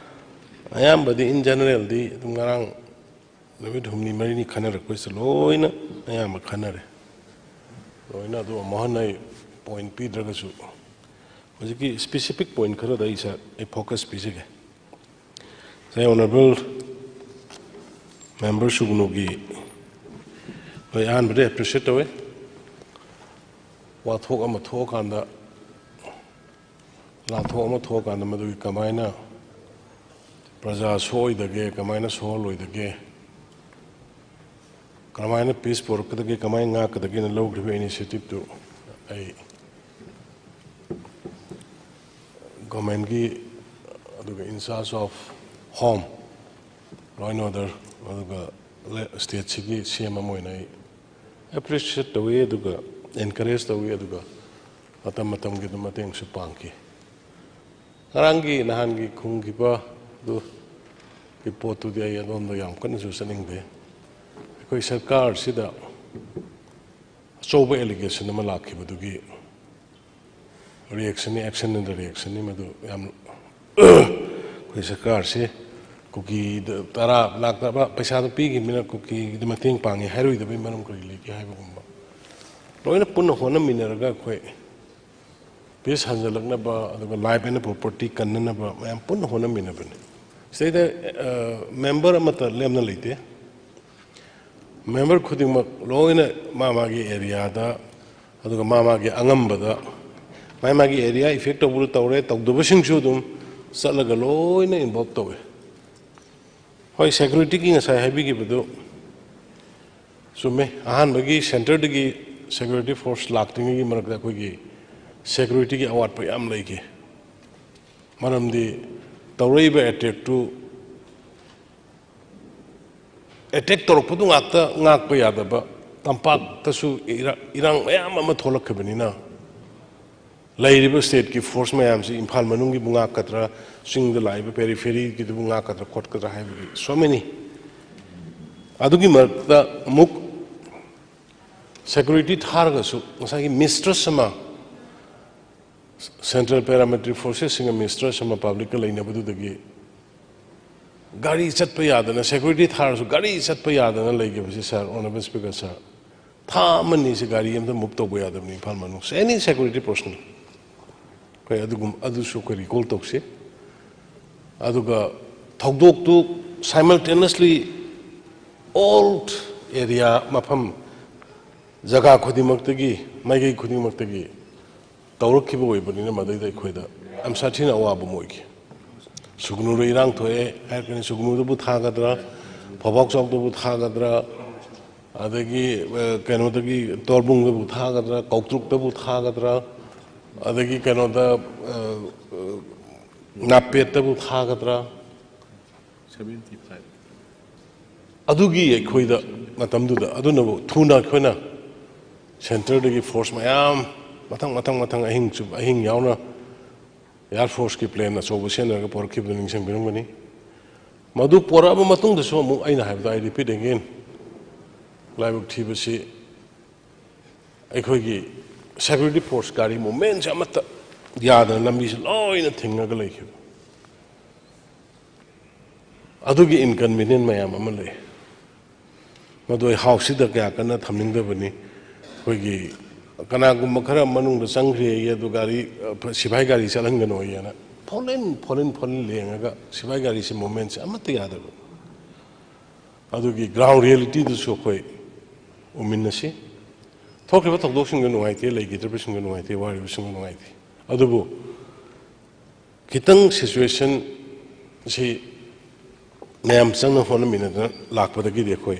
ꯑꯌꯥꯝꯕꯗꯤ in generalꯗꯤ ꯑꯗꯨꯝ ꯉꯔꯥꯡ ꯅꯨꯃꯤꯠ ꯍꯨꯝꯅꯤ ꯃꯔꯤꯅꯤ ꯈꯟꯅꯔꯛꯄꯁꯤꯗ ꯂꯣꯏꯅ ꯑꯌꯥꯝꯕ ꯈꯟꯅꯔꯦ꯫ ꯂꯣꯏꯅ ꯑꯗꯨ ꯑꯃꯨꯛ ꯍꯟꯅ ꯑꯩ point ꯄꯤꯗ꯭ꯔꯒꯁꯨ ꯍꯧꯖꯤꯛꯀꯤ specific point ꯈꯔꯗ ꯑꯩ ꯁꯥꯔ ꯑꯩ focus ꯄꯤꯖꯒꯦ꯫ ꯉꯁꯥꯏ Honorable Member ꯁꯨꯒꯅꯨꯒꯤ ꯍꯣꯏ ꯑꯍꯥꯟꯕꯗ appreciate ꯇꯧꯋꯦ꯫ ꯋꯥꯊꯣꯛ ꯑꯃ ꯊꯣꯛꯑꯀꯥꯟꯗ, ꯂꯥꯟꯊꯣꯛ ꯑꯃ ꯊꯣꯛꯑꯀꯥꯟꯗ ꯃꯗꯨꯒꯤ ꯀꯃꯥꯏꯅ ꯄ꯭ꯔꯖꯥ ꯁꯣꯛꯑꯣꯏꯗꯒꯦ, ꯀꯃꯥꯏꯅ ꯁꯣꯛꯍꯜꯂꯣꯏꯗꯒꯦ, ꯀꯃꯥꯏꯅ peace ꯄꯨꯔꯛꯀꯗꯒꯦ, ꯀꯃꯥꯏꯅ ꯉꯥꯛꯀꯗꯒꯦꯅ ꯂꯧꯈ꯭ꯔꯤꯕ initiativeꯇꯨ ꯑꯩ governmentꯀꯤ ꯑꯗꯨꯒ in charge of home, law and order, ꯑꯗꯨꯒ stateꯁꯤꯒꯤ ꯁꯤ ꯑꯦꯝ ꯑꯃ ꯑꯣꯏꯅ ꯑꯩ appreciate ꯇꯧꯏ, ꯑꯗꯨꯒ encourage ꯇꯧꯏ, ꯑꯗꯨꯒ ꯃꯇꯝ ꯃꯇꯝꯒꯤ ꯑꯗꯨꯝ ꯃꯇꯦꯡꯁꯨ ꯄꯥꯡꯈꯤ꯫ ꯉꯔꯥꯡꯒꯤ ꯅꯍꯥꯟꯒꯤ ꯈꯨꯝꯈꯤꯕ ꯑꯗꯨꯒꯤ ꯄꯣꯠꯇꯨꯗꯤ ꯑꯩ ꯑꯗꯣꯝꯗ ꯌꯥꯝ ꯀꯟꯅꯁꯨ ꯆꯠꯅꯤꯡꯗꯦ꯫ ꯑꯩꯈꯣꯏ ꯁꯔꯀꯥꯔꯁꯤꯗ ꯑꯆꯧꯕ allegation ꯑꯃ ꯂꯥꯛꯈꯤꯕꯗꯨꯒꯤ reactionꯅꯤ, action and reactionꯅꯤ꯫ ꯃꯗꯨ ꯌꯥꯝ ꯑꯩꯈꯣꯏ ꯁꯔꯀꯥꯔꯁꯦ ꯀꯨꯀꯤꯗ ꯇꯔꯥ ꯂꯥꯛ ꯇꯔꯥ ꯄꯩꯁꯥꯗꯣ ꯄꯤꯈꯤꯕꯅꯤꯅ ꯀꯨꯀꯤꯒꯤꯗ ꯃꯇꯦꯡ ꯄꯥꯡꯉꯤ ꯍꯥꯏꯔꯣꯏꯗꯕꯒꯤ ꯃꯔꯝ ꯀꯔꯤ ꯂꯩꯒꯦ ꯍꯥꯏꯕꯒꯨꯝꯕ꯫ ꯂꯣꯏꯅ ꯄꯨꯟꯅ ꯍꯣꯠꯅꯃꯤꯟꯅꯔꯒ ꯑꯩꯈꯣꯏ ꯄꯤꯁ ꯍꯟꯖꯜꯂꯛꯅꯕ, ꯑꯗꯨꯒ ꯂꯥꯏꯐ ꯑꯦꯟ ꯄ꯭ꯔꯣꯄꯔꯇꯤ ꯀꯟꯅꯅꯕ ꯃꯌꯥꯝ ꯄꯨꯟꯅ ꯍꯣꯠꯅꯃꯤꯟꯅꯕꯅꯤ꯫ ꯁꯤꯗꯩꯗ ꯃꯦꯝꯕꯔ ꯑꯃꯠꯇ ꯂꯦꯝꯅ ꯂꯩꯇꯦ꯫ ꯃꯦꯝꯕꯔ ꯈꯨꯗꯤꯡꯃꯛ ꯂꯣꯏꯅ ꯃꯥ ꯃꯥꯒꯤ ꯑꯦꯔꯤꯌꯥꯗ, ꯑꯗꯨꯒ ꯃꯥ ꯃꯥꯒꯤ ꯑꯉꯝꯕꯗ, ꯃꯥ ꯃꯥꯒꯤ ꯑꯦꯔꯤꯌꯥ ꯏꯐꯦꯛ ꯇꯧꯕꯗꯨ ꯇꯧꯔꯦ, ꯇꯧꯗꯕꯁꯤꯡꯁꯨ ꯑꯗꯨꯝ ꯆꯠꯂꯒ ꯂꯣꯏꯅ ꯏꯟꯚꯣꯜꯕ ꯇꯧꯋꯦ꯫ ꯍꯣꯏ, ꯁꯦꯀ꯭ꯌꯨꯔꯤꯇꯤꯒꯤ ꯉꯁꯥꯏ ꯍꯥꯏꯕꯤꯈꯤꯕꯗꯨ ꯆꯨꯝꯃꯦ꯫ ꯑꯍꯥꯟꯕꯒꯤ ꯁꯦꯟꯇꯔꯗꯒꯤ ꯁꯦꯀ꯭ꯌꯨꯔꯤꯇꯤ ꯐꯣꯔꯁ ꯂꯥꯛꯇ꯭ꯔꯤꯉꯩꯒꯤ ꯃꯔꯛꯇ ꯑꯩꯈꯣꯏꯒꯤ ꯁꯦꯀ꯭ꯌꯨꯔꯤꯇꯤꯒꯤ ꯑꯋꯥꯠꯄ ꯌꯥꯝ ꯂꯩꯈꯤ꯫ ꯃꯔꯝꯗꯤ ꯇꯧꯔꯛꯏꯕ ꯑꯦꯇꯦꯛꯇꯨ ꯑꯦꯇꯦꯛ ꯇꯧꯔꯛꯄꯗꯨ ꯉꯥꯛꯇ ꯉꯥꯛꯄ ꯌꯥꯗꯕ, ꯇꯝꯄꯥꯛꯇꯁꯨ ꯏꯔꯥ-, ꯏꯔꯥꯡ ꯃꯌꯥꯝ ꯑꯃ ꯊꯣꯛꯂꯛꯈꯤꯕꯅꯤꯅ, ꯂꯩꯔꯤꯕ ꯁ꯭ꯇꯦꯠꯀꯤ ꯐꯣꯔꯁ ꯃꯌꯥꯝꯁꯤ ꯏꯝꯐꯥꯜ ꯃꯅꯨꯡꯒꯤꯕꯨ ꯉꯥꯛꯀꯗ꯭ꯔꯥ, ꯆꯤꯡꯗ ꯂꯥꯛꯏꯕ ꯄꯦꯔꯤꯐꯦꯔꯤꯒꯤꯗꯨꯕꯨ ꯉꯥꯛꯀꯗ꯭ꯔꯥ ꯈꯣꯠꯀꯗ꯭ꯔꯥ ꯍꯥꯏꯕꯒꯤ so many꯫ ꯑꯗꯨꯒꯤ ꯃꯔꯛꯇ ꯑꯃꯨꯛ ꯁꯦꯀ꯭ꯌꯨꯔꯤꯇꯤ ꯊꯥꯔꯒꯁꯨ ꯉꯁꯥꯏꯒꯤ ꯃꯤꯁꯇ꯭ꯔꯁ ꯑꯃ, ꯁꯦꯟꯇ꯭ꯔꯦꯜ ꯄꯦꯔꯥꯃꯤꯂꯤꯇꯔꯤ ꯐꯣꯔꯁꯦꯁꯁꯤꯡꯒ ꯃꯤꯁꯇ꯭ꯔꯁ ꯑꯃ ꯄꯕ꯭ꯂꯤꯛꯀ ꯂꯩꯅꯕꯗꯨꯗꯒꯤ ꯒꯥꯔꯤ ꯆꯠꯄ ꯌꯥꯗꯅ, ꯁꯦꯀ꯭ꯌꯨꯔꯤꯇꯤ ꯊꯥꯔꯁꯨ ꯒꯥꯔꯤ ꯆꯠꯄ ꯌꯥꯗꯅ ꯂꯩꯈꯤꯕꯁꯤ, ꯁꯥꯔ, ꯑꯣꯅꯔꯦꯕꯜ ꯁ꯭ꯄꯤꯀꯔ ꯁꯥꯔ, ꯊꯥ ꯑꯃꯅꯤ ꯁꯤ ꯒꯥꯔꯤ ꯑꯝꯇ ꯃꯨꯚ ꯇꯧꯕ ꯌꯥꯗꯕꯅꯤ ꯏꯝꯐꯥꯜ ꯃꯅꯨꯡ, ꯑꯦꯅꯤ ꯁꯦꯀ꯭ꯌꯨꯔꯤꯇꯤ ꯄꯔꯁꯅꯦꯜ꯫ ꯑꯩꯈꯣꯏ ꯑꯗꯨꯒꯨꯝ-, ꯑꯗꯨꯁꯨ ꯑꯩꯈꯣꯏ ꯔꯤꯀꯣꯜ ꯇꯧꯁꯤ꯫ ꯑꯗꯨꯒ ꯊꯧꯗꯣꯛꯇꯨ ꯁꯥꯏꯃꯜꯇꯦꯅꯁꯂꯤ ꯑꯣꯜ ꯑꯦꯔꯤꯌꯥ, ꯃꯐꯝ, ꯖꯒꯥ ꯈꯨꯗꯤꯡꯃꯛꯇꯒꯤ, ꯃꯥꯏꯀꯩ ꯈꯨꯗꯤꯡꯃꯛꯇꯒꯤ ꯇꯧꯔꯛꯈꯤꯕ ꯑꯣꯏꯕꯅꯤꯅ, ꯃꯗꯩꯗ ꯑꯩꯈꯣꯏꯗ ꯌꯥꯝ ꯁꯥꯊꯤꯅ ꯑꯋꯥꯕ ꯑꯃ ꯑꯣꯏꯈꯤ꯫ ꯁꯨꯒꯅꯨꯗ ꯏꯔꯥꯡ ꯊꯣꯛꯑꯦ ꯍꯥꯏꯔꯛꯀꯅꯤ, ꯁꯨꯒꯅꯨꯗꯕꯨ ꯊꯥꯒꯗ꯭ꯔꯥ, ꯐꯧꯕꯥꯛ ꯆꯥꯎꯗꯕꯨ ꯊꯥꯒꯗ꯭ꯔꯥ, ꯑꯗꯒꯤ, ꯑ, ꯀꯩꯅꯣꯗꯒꯤ ꯇꯣꯔꯕꯨꯡꯗꯕꯨ ꯊꯥꯒꯗ꯭ꯔꯥ, ꯀꯧꯇ꯭ꯔꯨꯛꯇꯕꯨ ꯊꯥꯒꯗ꯭ꯔꯥ, ꯑꯗꯒꯤ ꯀꯩꯅꯣꯗ, ꯑ, ꯑ, ꯅꯥꯄꯦꯠꯇꯕꯨ ꯊꯥꯒꯗ꯭ꯔꯥ, ꯑꯗꯨꯒꯤ ꯑꯩꯈꯣꯏꯗ ꯃꯇꯝꯗꯨꯗ ꯑꯗꯨꯅꯕꯨ ꯊꯨꯅ ꯑꯩꯈꯣꯏꯅ ꯁꯦꯟꯇꯔꯗꯒꯤ ꯐꯣꯔꯁ ꯃꯌꯥꯝ ꯃꯊꯪ, ꯃꯊꯪ, ꯃꯊꯪ ꯑꯍꯤꯡ ꯆꯨꯞ-, ꯑꯍꯤꯡ ꯌꯥꯎꯅ ꯑꯦꯌꯥꯔ ꯐꯣꯔꯁꯀꯤ ꯄ꯭ꯂꯦꯟ ꯑꯆꯧꯕ ꯁꯤꯖꯤꯟꯅꯔꯒ ꯄꯣꯔꯛꯈꯤꯕꯗꯨ ꯅꯤꯡꯁꯤꯡꯕꯤꯔꯝꯒꯅꯤ꯫ ꯃꯗꯨ ꯄꯣꯔꯛꯑꯕ ꯃꯇꯨꯡꯗꯁꯨ ꯑꯃꯨꯛ ꯑꯩꯅ ꯍꯥꯏꯕꯗꯣ, I repeat again, ꯂꯥꯏꯕꯛ ꯊꯤꯕꯁꯤ ꯑꯩꯈꯣꯏꯒꯤ ꯁꯦꯀ꯭ꯌꯨꯔꯤꯇꯤ ꯐꯣꯔꯁ ꯒꯥꯔꯤ ꯃꯨꯞꯃꯦꯟꯁꯦ ꯑꯃꯠꯇ ꯌꯥꯗꯅ ꯂꯝꯕꯤꯁꯦ ꯂꯣꯏꯅ ꯊꯤꯡꯉꯒ ꯂꯩꯈꯤꯕ꯫ ꯑꯗꯨꯒꯤ ꯏꯟꯀꯟꯚꯤꯅꯤꯌꯦꯟ ꯃꯌꯥꯝ ꯑꯃ ꯂꯩ꯫ ꯃꯗꯨ ꯑꯩ ꯍꯥꯎꯁꯁꯤꯗ ꯀꯌꯥ ꯀꯟꯅ ꯊꯝꯅꯤꯡꯗꯕꯅꯤ꯫ ꯑꯩꯈꯣꯏꯒꯤ ꯀꯅꯥꯒꯨꯝꯕ ꯈꯔ ꯃꯅꯨꯡꯗ ꯆꯪꯈ꯭ꯔꯦ ꯑꯗꯨ ꯒꯥꯔꯤ, ꯑ, ꯁꯤꯐꯥꯏ ꯒꯥꯔꯤ ꯆꯠꯍꯟꯒꯅꯣꯌꯦꯅ ꯐꯣꯂꯤꯟ ꯐꯣꯂꯤꯟ ꯐꯣꯂꯤꯟ ꯂꯦꯡꯉꯒ ꯁꯤꯐꯥꯏ ꯒꯥꯔꯤꯁꯦ ꯃꯣꯃꯦꯟꯁꯦ ꯑꯃꯠꯇ ꯌꯥꯗꯕ꯫ ꯑꯗꯨꯒꯤ ꯒ꯭ꯔꯥꯎꯟ ꯔꯤꯌꯦꯂꯤꯇꯤꯗꯨꯁꯨ ꯑꯩꯈꯣꯏ ꯎꯃꯤꯟꯅꯁꯤ꯫ ꯊꯣꯛꯈ꯭ꯔꯤꯕ ꯊꯧꯗꯣꯛꯁꯤꯡꯗꯣ ꯅꯨꯡꯉꯥꯏꯇꯦ, ꯂꯩꯈꯤꯗ꯭ꯔꯤꯕꯁꯤꯡꯗꯣ ꯅꯨꯡꯉꯥꯏꯇꯦ, ꯋꯥꯔꯤꯕꯁꯤꯡꯗꯣ ꯅꯨꯡꯉꯥꯏꯇꯦ꯫ ꯑꯗꯨꯕꯨ ꯈꯤꯇꯪ ꯁꯤꯆꯨꯋꯦꯁꯟꯁꯤ ꯃꯌꯥꯝ ꯆꯪꯅ ꯍꯣꯠꯅꯃꯤꯟꯅꯗꯅ ꯂꯥꯛꯄꯗꯒꯤꯗꯤ ꯑꯩꯈꯣꯏ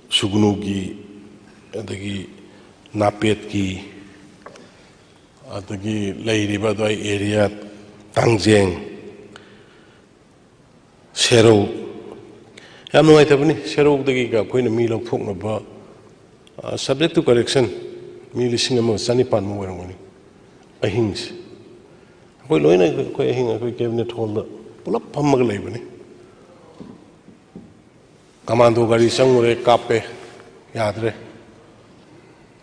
ꯁꯨꯒꯅꯨꯒꯤ, ꯑꯗꯒꯤ ꯅꯥꯄꯦꯠꯀꯤ, ꯑꯗꯒꯤ ꯂꯩꯔꯤꯕ ꯑꯗꯨꯋꯥꯏ ꯑꯦꯔꯤꯌꯥ, ꯇꯥꯡꯖꯦꯡ, ꯁꯦꯔꯧ, ꯌꯥꯝ ꯅꯨꯡꯉꯥꯏꯇꯕꯅꯤ꯫ ꯁꯦꯔꯧꯗꯒꯤꯒ ꯑꯩꯈꯣꯏꯅ ꯃꯤ ꯂꯧꯊꯣꯛꯅꯕ, ꯑ, subject to correction, ꯃꯤ ꯂꯤꯁꯤꯡ ꯑꯃꯒ ꯆꯅꯤꯄꯥꯟꯃꯨꯛ ꯑꯣꯏꯔꯝꯒꯅꯤ ꯑꯍꯤꯡꯁꯦ꯫ ꯑꯩꯈꯣꯏ ꯂꯣꯏꯅ, ꯑꯩꯈꯣꯏ ꯑꯍꯤꯡ ꯑꯩꯈꯣꯏ ꯀꯦꯕꯤꯅꯦꯠ ꯍꯣꯜꯗ ꯄꯨꯂꯞ ꯐꯝꯃꯒ ꯂꯩꯕꯅꯤ꯫ ꯀꯃꯥꯟꯗꯣ ꯒꯥꯔꯤ ꯆꯪꯉꯨꯔꯦ, ꯀꯥꯞꯄꯦ, ꯌꯥꯗ꯭ꯔꯦ꯫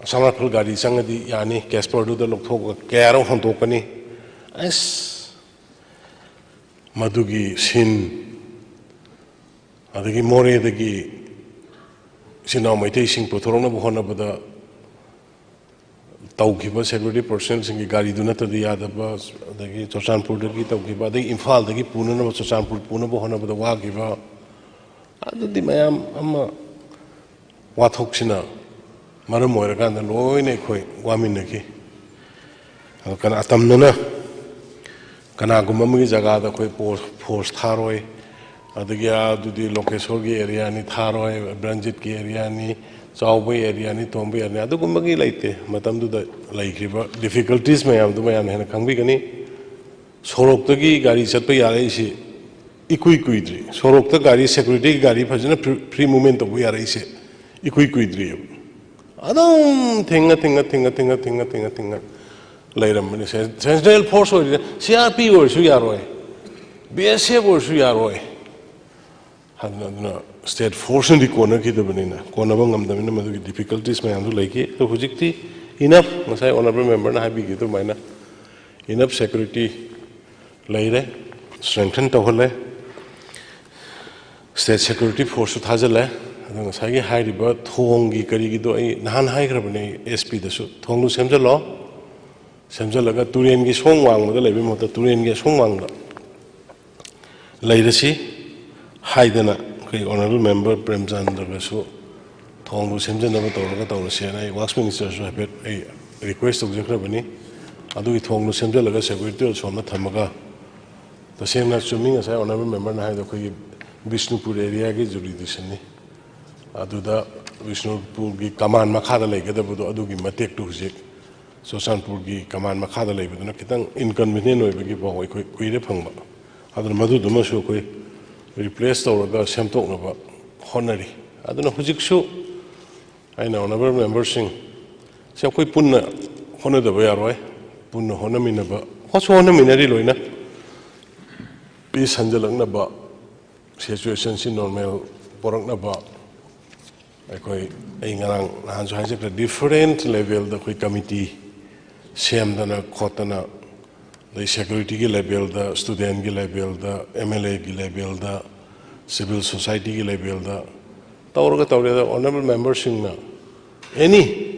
ꯑꯁꯥꯝ ꯔꯥꯏꯐꯜ ꯒꯥꯔꯤ ꯆꯪꯉꯗꯤ ꯌꯥꯅꯤ, ꯀꯦꯁꯄꯔꯗꯨꯗ ꯂꯧꯊꯣꯛꯑꯒ ꯀꯌꯥꯔꯣ ꯍꯣꯟꯗꯣꯛꯀꯅꯤ꯫ ꯑꯁ, ꯃꯗꯨꯒꯤ ꯁꯤꯟ, ꯑꯗꯒꯤ ꯃꯣꯔꯦꯗꯒꯤ ꯏꯆꯤꯟ ꯏꯅꯥꯎ ꯃꯩꯇꯩꯁꯤꯡ ꯄꯨꯊꯣꯔꯛꯅꯕ ꯍꯣꯠꯅꯕꯗ ꯇꯧꯈꯤꯕ ꯁꯦꯀ꯭ꯌꯨꯔꯤꯇꯤ ꯄꯔꯁꯣꯅꯦꯜꯁꯤꯡꯒꯤ ꯒꯥꯔꯤꯗꯨ ꯅꯠꯇ꯭ꯔꯗꯤ ꯌꯥꯗꯕ, ꯑꯗꯒꯤ ꯆꯨꯔꯆꯥꯟꯄꯨꯔꯗꯒꯤ ꯇꯧꯈꯤꯕ, ꯑꯗꯒꯤ ꯏꯝꯐꯥꯜꯗꯒꯤ ꯄꯨꯅꯅꯕ, ꯆꯨꯔꯆꯥꯟꯄꯨꯔ ꯄꯨꯅꯕ ꯍꯣꯠꯅꯕꯗ ꯋꯥꯈꯤꯕ, ꯑꯗꯨꯗꯤ ꯃꯌꯥꯝ ꯑꯃ ꯋꯥꯊꯣꯛꯁꯤꯅ ꯃꯔꯝ ꯑꯣꯏꯔꯀꯥꯟꯗ ꯂꯣꯏꯅ ꯑꯩꯈꯣꯏ ꯋꯥꯃꯤꯟꯅꯈꯤ꯫ ꯑꯗꯣ ꯀꯅꯥ, ꯑꯇꯝꯅꯅ ꯀꯅꯥꯒꯨꯝꯕ ꯑꯃꯒꯤ ꯖꯒꯥꯗ ꯑꯩꯈꯣꯏ ꯄꯣ-, ꯐꯣꯔꯁ ꯊꯥꯔꯣꯏ, ꯑꯗꯒꯤ ꯑꯥ ꯑꯗꯨꯗꯤ ꯂꯣꯀꯦꯁꯣꯔꯒꯤ ꯑꯦꯔꯤꯌꯥꯅꯤ ꯊꯥꯔꯣꯏ, ꯕ꯭ꯔꯟꯖꯤꯠꯀꯤ ꯑꯦꯔꯤꯌꯥꯅꯤ, ꯆꯥꯎꯕ ꯑꯦꯔꯤꯌꯥꯅꯤ, ꯇꯣꯝꯕ ꯑꯦꯔꯤꯌꯥꯅꯤ, ꯑꯗꯨꯒꯨꯝꯕꯒꯤ ꯂꯩꯇꯦ꯫ ꯃꯇꯝꯗꯨꯗ ꯂꯩꯈ꯭ꯔꯤꯕ ꯗꯤꯐꯤꯀꯜꯇꯤꯁ ꯃꯌꯥꯝꯗꯨ ꯃꯌꯥꯝꯅ ꯍꯦꯟꯅ ꯈꯪꯕꯤꯒꯅꯤ꯫ ꯁꯣꯔꯣꯛꯇꯒꯤ ꯒꯥꯔꯤ ꯆꯠꯄ ꯌꯥꯔꯛꯏꯁꯤ ꯏꯀꯨꯏ ꯀꯨꯏꯗ꯭ꯔꯤ꯫ ꯁꯣꯔꯣꯛꯇ ꯒꯥꯔꯤ, ꯁꯦꯀ꯭ꯌꯨꯔꯤꯇꯤꯒꯤ ꯒꯥꯔꯤ ꯐꯖꯅ ꯐ꯭ꯔꯤ, ꯐ꯭ꯔꯤ ꯃꯨꯚꯃꯦꯟ ꯇꯧꯕ ꯌꯥꯔꯛꯏꯁꯦ ꯏꯀꯨꯏ ꯀꯨꯏꯗ꯭ꯔꯤꯑꯕ꯫ ꯑꯗꯨꯝ ꯊꯤꯡꯉ, ꯊꯤꯡꯉ, ꯊꯤꯡꯉ, ꯊꯤꯡꯉ, ꯊꯤꯡꯉ, ꯊꯤꯡꯉ, ꯊꯤꯡꯉ ꯂꯩꯔꯝꯕꯅꯤ꯫ ꯁꯦ-, ꯁꯦꯟꯇ꯭ꯔꯦꯜ ꯐꯣꯔꯁ ꯑꯣꯏꯔꯤꯁꯦ, ꯁꯤ ꯑꯥꯔ ꯄꯤ ꯑꯣꯏꯔꯁꯨ ꯌꯥꯔꯣꯏ, ꯕꯤ ꯑꯦꯁ ꯑꯦꯐ ꯑꯣꯏꯔꯁꯨ ꯌꯥꯔꯣꯏ꯫ ꯑꯗꯨꯅ, ꯑꯗꯨꯅ ꯁ꯭ꯇꯦꯠ ꯐꯣꯔꯁꯅꯗꯤ ꯀꯣꯟꯅꯈꯤꯗꯕꯅꯤꯅ, ꯀꯣꯟꯅꯕ ꯉꯝꯗꯕꯅꯤꯅ ꯃꯗꯨꯒꯤ ꯗꯤꯐꯤꯀꯜꯇꯤꯁ ꯃꯌꯥꯝꯗꯨ ꯂꯩꯈꯤ꯫ ꯑꯗꯣ ꯍꯧꯖꯤꯛꯇꯤ ꯏꯅꯐ, ꯉꯁꯥꯏ ꯑꯣꯅꯔꯦꯕꯜ ꯃꯦꯝꯕꯔꯅ ꯍꯥꯏꯕꯤꯈꯤ ꯑꯗꯨꯃꯥꯏꯅ, ꯏꯅꯐ ꯁꯦꯀ꯭ꯌꯨꯔꯤꯇꯤ ꯂꯩꯔꯦ, ꯁ꯭ꯇ꯭ꯔꯦꯡꯊꯟ ꯇꯧꯍꯜꯂꯦ, ꯁ꯭ꯇꯦꯠ ꯁꯦꯀ꯭ꯌꯨꯔꯤꯇꯤ ꯐꯣꯔꯁꯁꯨ ꯊꯥꯖꯤꯜꯂꯦ꯫ ꯑꯗꯣ ꯉꯁꯥꯏꯒꯤ ꯍꯥꯏꯔꯤꯕ ꯊꯣꯡꯒꯤ ꯀꯔꯤꯒꯤꯗꯣ ꯑꯩ ꯅꯍꯥꯟ ꯍꯥꯏꯈ꯭ꯔꯕꯅꯦ, ꯑꯩ ꯑꯦꯁ ꯄꯤꯗꯁꯨ ꯊꯣꯡꯗꯨ ꯁꯦꯝꯖꯤꯜꯂꯣ, ꯁꯦꯝꯖꯤꯜꯂꯒ ꯇꯨꯔꯦꯟꯒꯤ ꯁꯣꯡ ꯋꯥꯡꯃꯗ ꯂꯩꯕꯒꯤ ꯃꯍꯨꯠꯇ ꯇꯨꯔꯦꯟꯒꯤ ꯑꯁꯣꯡ ꯋꯥꯡꯃꯗ ꯂꯩꯔꯁꯤ ꯍꯥꯏꯗꯅ ꯑꯩꯈꯣꯏ ꯑꯣꯅꯔꯦꯕꯜ ꯃꯦꯝꯕꯔ ꯄ꯭ꯔꯦꯝꯆꯟꯗ꯭ꯔꯒꯁꯨ ꯊꯣꯡꯗꯨ ꯁꯦꯝꯖꯤꯟꯅꯕ ꯇꯧꯔꯒ ꯇꯧꯔꯁꯦꯅ ꯑꯩ ꯋꯥꯔꯛꯁ ꯃꯤꯅꯤꯁꯇꯔꯁꯨ ꯍꯥꯏꯐꯦꯠ ꯑꯩ ꯔꯤꯀ꯭ꯋꯦꯁ ꯇꯧꯖꯈ꯭ꯔꯕꯅꯤ꯫ ꯑꯗꯨꯒꯤ ꯊꯣꯡꯗꯨ ꯁꯦꯝꯖꯤꯜꯂꯒ ꯁꯦꯀ꯭ꯌꯨꯔꯤꯇꯤ ꯑꯁꯣꯝꯗ ꯊꯝꯃꯒ, ꯇꯁꯦꯡꯅ ꯆꯨꯝꯃꯤ ꯉꯁꯥꯏ ꯑꯣꯅꯔꯦꯕꯜ ꯃꯦꯝꯕꯔꯅ ꯍꯥꯏꯕꯗꯣ ꯑꯩꯈꯣꯏꯒꯤ ꯕꯤꯁꯅꯨꯄꯨꯔ ꯑꯦꯔꯤꯌꯥꯒꯤ ꯖꯨꯔꯤꯗꯤꯛꯁꯟꯅꯤ꯫ ꯑꯗꯨꯗ ꯕꯤꯁꯅꯨꯄꯨꯔꯒꯤ ꯀꯃꯥꯟ ꯃꯈꯥꯗ ꯂꯩꯒꯗꯕꯗꯣ ꯑꯗꯨꯒꯤ ꯃꯇꯦꯛꯇꯨ ꯍꯧꯖꯤꯛ ꯆꯨꯔꯆꯥꯟꯄꯨꯔꯒꯤ ꯀꯃꯥꯟ ꯃꯈꯥꯗ ꯂꯩꯕꯗꯨꯅ ꯈꯤꯇꯪ ꯏꯟꯀꯟꯚꯤꯅꯤꯌꯦꯟ ꯑꯣꯏꯕꯒꯤ ꯄꯥꯎ ꯑꯩꯈꯣꯏ ꯀꯨꯏꯔꯦ ꯐꯪꯕ꯫ ꯑꯗꯨꯅ ꯃꯗꯨꯗꯨꯃꯁꯨ ꯑꯩꯈꯣꯏ ꯔꯤꯄ꯭ꯂꯦꯁ ꯇꯧꯔꯒ ꯁꯦꯝꯗꯣꯛꯅꯕ ꯍꯣꯠꯅꯔꯤ꯫ ꯑꯗꯨꯅ ꯍꯧꯖꯤꯛꯁꯨ ꯑꯩꯅ ꯑꯣꯅꯔꯦꯕꯜ ꯃꯦꯝꯕꯔꯁꯤꯡ ꯁꯤ ꯑꯩꯈꯣꯏ ꯄꯨꯟꯅ ꯍꯣꯠꯅꯗꯕ ꯌꯥꯔꯣꯏ꯫ ꯄꯨꯟꯅ ꯍꯣꯠꯅꯃꯤꯟꯅꯕ, ꯍꯣꯠꯁꯨ ꯍꯣꯠꯅꯃꯤꯟꯅꯔꯤ ꯂꯣꯏꯅ꯫ ꯄꯤꯁ ꯍꯟꯖꯤꯜꯂꯛꯅꯕ, ꯁꯤꯆꯨꯋꯦꯁꯟꯁꯤ ꯅꯣꯔꯃꯦꯜ ꯄꯨꯔꯛꯅꯕ ꯑꯩꯈꯣꯏ, ꯑꯩ ꯉꯔꯥꯡ ꯅꯍꯥꯟꯁꯨ ꯍꯥꯏꯖꯈ꯭ꯔꯦ, ꯗꯤꯐꯔꯦꯟꯠ ꯂꯦꯚꯦꯜꯗ ꯑꯩꯈꯣꯏ ꯀꯃꯤꯇꯤ ꯁꯦꯝꯗꯅ ꯈꯣꯠꯇꯅ, ꯑꯗꯩ ꯁꯦꯀ꯭ꯌꯨꯔꯤꯇꯤꯒꯤ ꯂꯦꯚꯦꯜꯗ, ꯁ꯭ꯇꯨꯗꯦꯟꯒꯤ ꯂꯦꯚꯦꯜꯗ, ꯑꯦꯝ ꯑꯦꯜ ꯑꯦꯒꯤ ꯂꯦꯚꯦꯜꯗ, ꯁꯤꯚꯤꯜ ꯁꯣꯁꯥꯏꯇꯤꯒꯤ ꯂꯦꯚꯦꯜꯗ ꯇꯧꯔꯒ ꯇꯧꯔꯦ꯫ ꯑꯗ ꯑꯣꯅꯔꯦꯕꯜ ꯃꯦꯝꯕꯔꯁꯤꯡꯅ ꯑꯦꯅꯤ